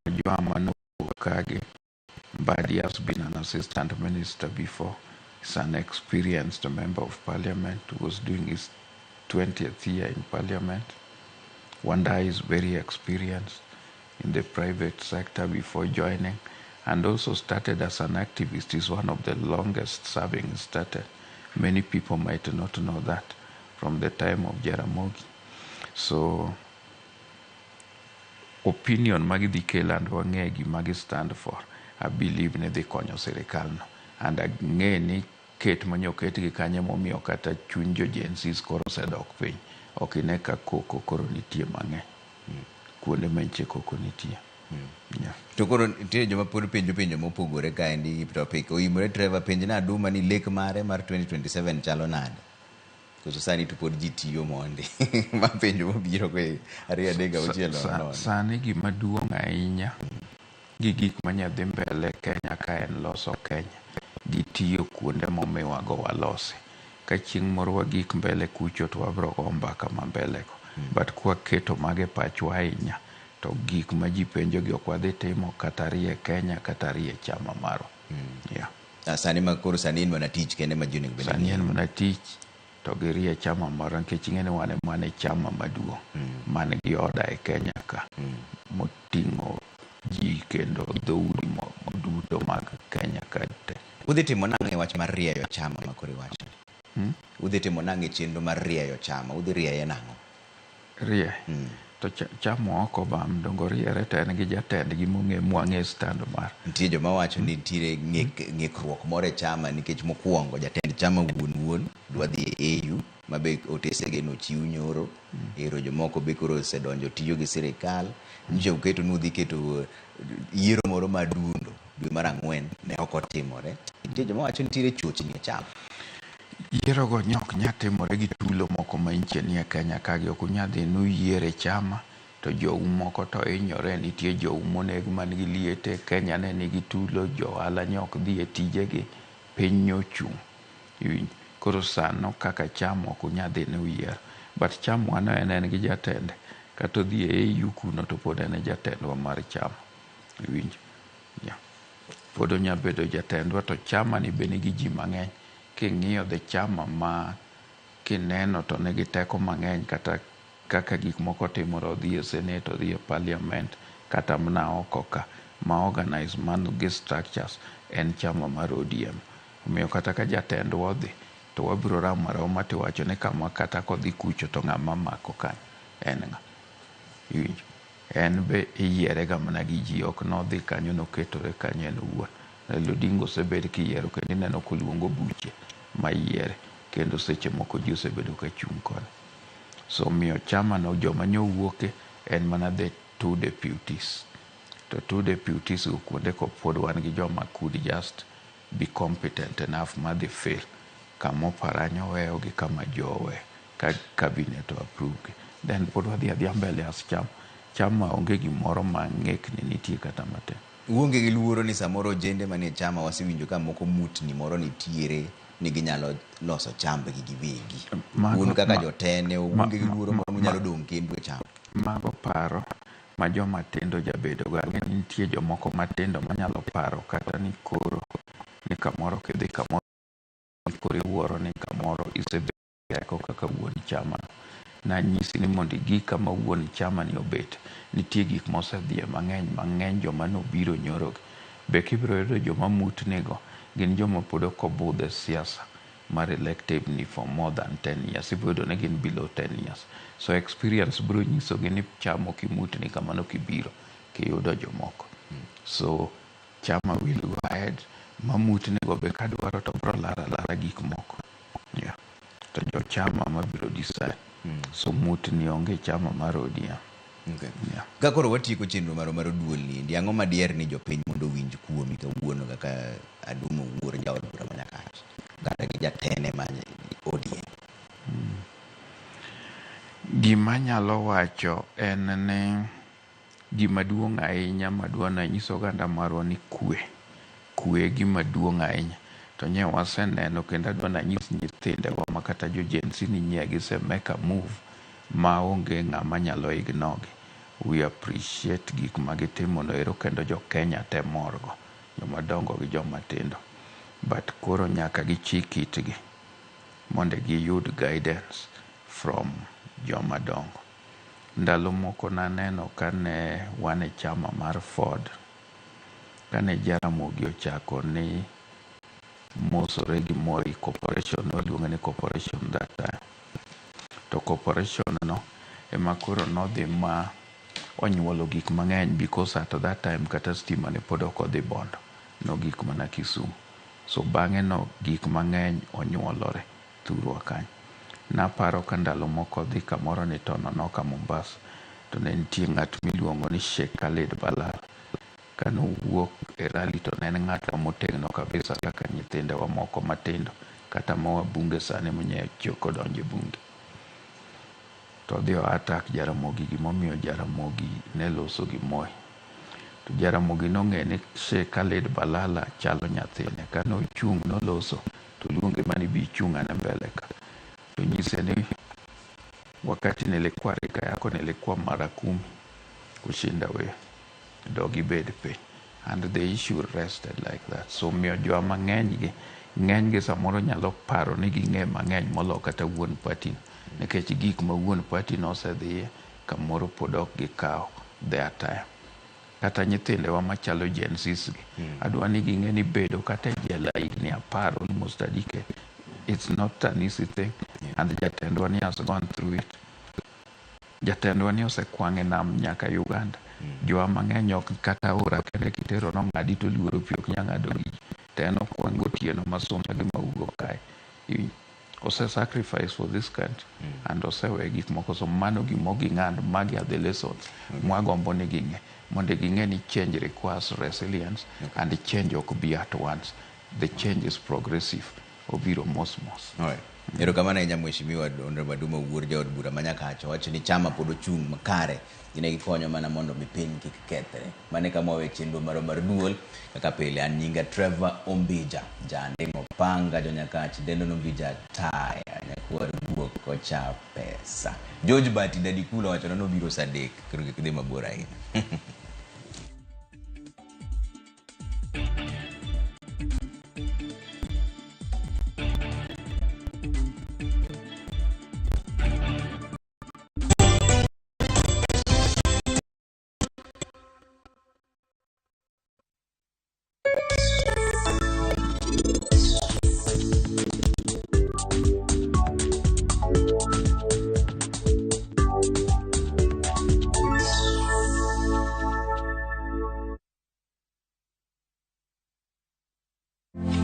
ma joama nowuok kagi. Mbadi has been an assistant minister before. He's an experienced member of parliament who was doing his 20th year in parliament. Wanda is very experienced in the private sector before joining and also started as an activist. He's one of the longest serving started. Many people might not know that from the time of Jaramogi. So opinion magidhi kelo and wang'e gima gi stand for, I believe ni dhi konyo sirikal no. And ang'e ni ket manyoketgi kanyo momiyo kata chuny jo Gen Zs koro osedok piny. Ok ine ka koko koro nitie mang'eny. Kuonde mantie koko nitie. Yeah. To koro nitie joma pod penjo penjo mopogore kaendi gi topic. Oimore Trevor penj na Aduma ni lek mare mar 2027 chalo nade? Koso sani to pod ji tiyo mondi. Ma penjo mobiro go 2 3 6 nono. Sani gima duong' ahinya gi gik manya dhi mbele Kenya ka en loso Kenya gi tiyo kuonde momiwago walosi. Ka chieng' moro wagik mbele kucho to wabro go mbaka ma mbele go. But kwaketo mago e pachwa ahinya to gik ma ji penjo gi ok wadhi timo kata rie Kenya kata rie chama marwa. Yeah. Sani ma koro sani en mana tich kende ma ji onego bed ni Sani en mana tich to gi rie chama marwa nikech ing'e ni wan ema e chama maduong' man gi oda e Kenya ka moting'o ji kendo dhoudi duto mag Kenya ka te. Udhi timo nang'o e wach mar rieyo chama ma koro iwacho? Udhi timo nang'o e chenro mar rieyo chama? Udhi rieye nang'o? Rie. To chama ok obam dongo riere to en gi jatendgi mong'e mwang'e stand mar. Nitie joma wacho ni nitiere ng'ikruok moro e chama nikech mokwongo jatend chama wuon wuon dwa dhi e AU ma be otesege nochiw nyoro. Ero jomoko be koro osedonjo tiyo gi sirikal. Nyicha uketo ni udhi keto yiero moro madundo dwe mar 4 ne ok otimore. Nitie joma wacho ni nitiere chochni e chama. Yiero go ne ok nyal timore gi tulo moko ma nyiche nie Kenya ka gi ok unyal dhi nuyier e chama to jou moko to hinyore. Nitie jou moneg man gi liete, Kenya ne nigi tulo, jo ohala ne ok dhi e tijegi, piny nochung'. Iwinjo? Koro sano kaka chama ok unyal dhi nuyier. But chamwa no en gi jatende. Kata odhi e AU kuno to pod en e jatendwa mar chama. Iwinjo? Yeah. Pod onya bedo jatendwa to chama ni be nigi ji mang'eny. King'iyo the chama ma kineno to nigi teko mang'eny kata kaka gik moko timore, odhi e senate, odhi e parliament, kata mana oko ka ma organize man gi structures en chama mar ODM. Omiyo kata ka jatendwa odhi to wabiro ramo aroma tiwacho ni kama kata kodhi kucho to ng'ama mako kanyo en ng'a. Iwinjo? En be iyiere ga mana gi ji, ok nodhi kanyo noketore kanyo en owuon. Raila Odinga osebed kiyiero kendo ineno koluongo buche ma yiere kendo seche moko ji osebedo ka chung' kode. So omiyo chama no joma nyowuoke en mana the two deputies. To two deputies go kuonde ko pod wan gi joma could just be competent enough ma dhi fill kama Oparanya oweyo gi kama jo oweyo ka cabinet o approve gi. Then pod wadhi adhiya mbele as chama. Chama onge gimoro ma ng'ekni nitie kata matin. Uonge gi luoro ni samoro ojende manie chama wasewinjo ka moko mutni moro nitiere ni ginyalo loso chambgi giwegi. Un kaka jotene uonge gi luoro moro unyalo dong' kendu e cham. Mago paro ma joma tindo jabedo go. Ang'e ni nitie jomoko matindo manyalo paro kata ni koro ni kamoro kidhi kamoro koro iwuoro ni kamoro isebedo teko kaka wuon chama. Nanyisi ni mondo igik kama wuon chama ni obet, nitie gik mosedhiye mang'eny mang'eny joma nobiro nyoro gi. Be kibiro yudo joma mutnigo gin joma pod ok obudho e siasa mar elective ni for more than 10 years. Ibiro yudo ni gin below 10 years. So experience biro nyisogi ni chama ok imutni kamano kibiro kiyudo jomoko. So chama will go ahead. Mamutnigo be kadwaro to biro laro alara gik moko. Yeah. To jo chama mabiro decide. So mutni onge chama mar ODM. Okay. Yeah. Ka koro watieko chenro marwa mar duol ni endi, ang'o ma diher ni jopiny mondo owinj kuomi kawuono kaka Adumo Owuor jaod bura ma Nyakach kata gi jatene ma ODM? Gima anyalo wacho en ni gima duong' ahinya madwa nanyis oganda marwa ni kwe. Kwe e gima duong' ahinya. To nye waseneno kendo adwa nanyis nyithindewa ma kata jo Gen Z ni nye gise make a move ma onge ng'ama nyalo ignore gi. We appreciate gik ma gitimo no ero kendo jo Kenya te morgo. Joma dongo gi joma tindo. But koro nyaka gichik itgi mondo giyud guidance from joma dongo. Ndalo moko naneno kane wan e chama mar Ford, kane Jaramogi ochako ni mosore gi Moi Corporation, waluonge ni corporation that time. To corporation no ema koro nodhi ma onyuolo gik mang'eny because at that time kata stima ne pod ok odhi Bondo, nogik mana Kisumu. So bang'e no gik mang'eny onyuolore thurwa kanyo. Naparo ka ndalo moko odhi kamoro ni Tononoka Mombasa, to ne nitie ng'at miluongo ni Sheikh Khalid Balal. Kanowuok e rally to ne en ng'at motegno kabisa kaka nyithindewa moko matindo kata moa bunge sani monye choko donjo e bunge. To odhi o attack Jaramogi gimomiyo Jaramogi ne loso gi Moi. To Jaramogi nong'e ni Sheikh Khalid Balala chalo nyathine. Kane ochung' noloso to luonge mani bi ichung' ane mbele ka. To nyise ni wakati nilikuwa rika yako nilikuwa mara 10 kushinda wewe. Dog ibed piny. And the issue rested like that. So miyo jowa mang'eny gi ng'eny gi samoro nyalo paro ni ging'e mang'eny molo kata wuon party no. Nikech gik ma wuon party nosedhiye kamoro pod ok gikawo their time. Kata nyithindewa machalo Gen Zs gi, adwa ni ging'e ni bedo kata e jela higni 10 almost a decade, it's not an easy thing. And jatendwa ni has gone through it. Jatendwa ni osekwang' e nam nyaka Uganda. Jowa mang'eny ok kata aora kende kitero nong'adi to luoro pi ok nyal ng'ado gi ji. To en okwang' gotieno ma suna gi maugo kae. Ose sacrifice for this country and osewe gik moko. So mano gimo ging'ad, magi are the lessons mwagombo ni ging'e. Mondo ging'e ni change requires resilience and change ok be at once. The change is progressive. Obiro mos mos. Alright. Erokamano ahinya Mheshimiwa Honorable Adumo Owuor jaod bura ma Nyakach owacho ni chama pod ochung' makare gine gikonyo mana mondo mi piny kik kethre. Mano e kama wawe chenro marwa mar duol kaka pile an nyinga Trevor Ombija janding'o panga jo Nyakach dendo Ombija taya nyakwar guok kocha pesa. George Bati Daddy Kula owacho ni nobiro saa 3 koro kik dhi mabor ahinya.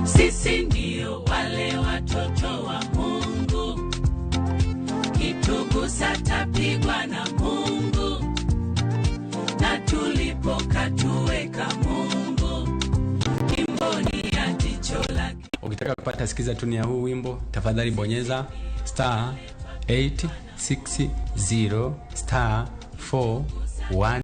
Sisi ndio wale watoto wa Mungu, kitugusa tapigwa na Mungu, na tulipokatuweka Mungu, kimboni ya jicho lake. Ukitaka kupata sikiza tuni ya huu wimbo, tafadhali bonyeza star 860 star 4 1.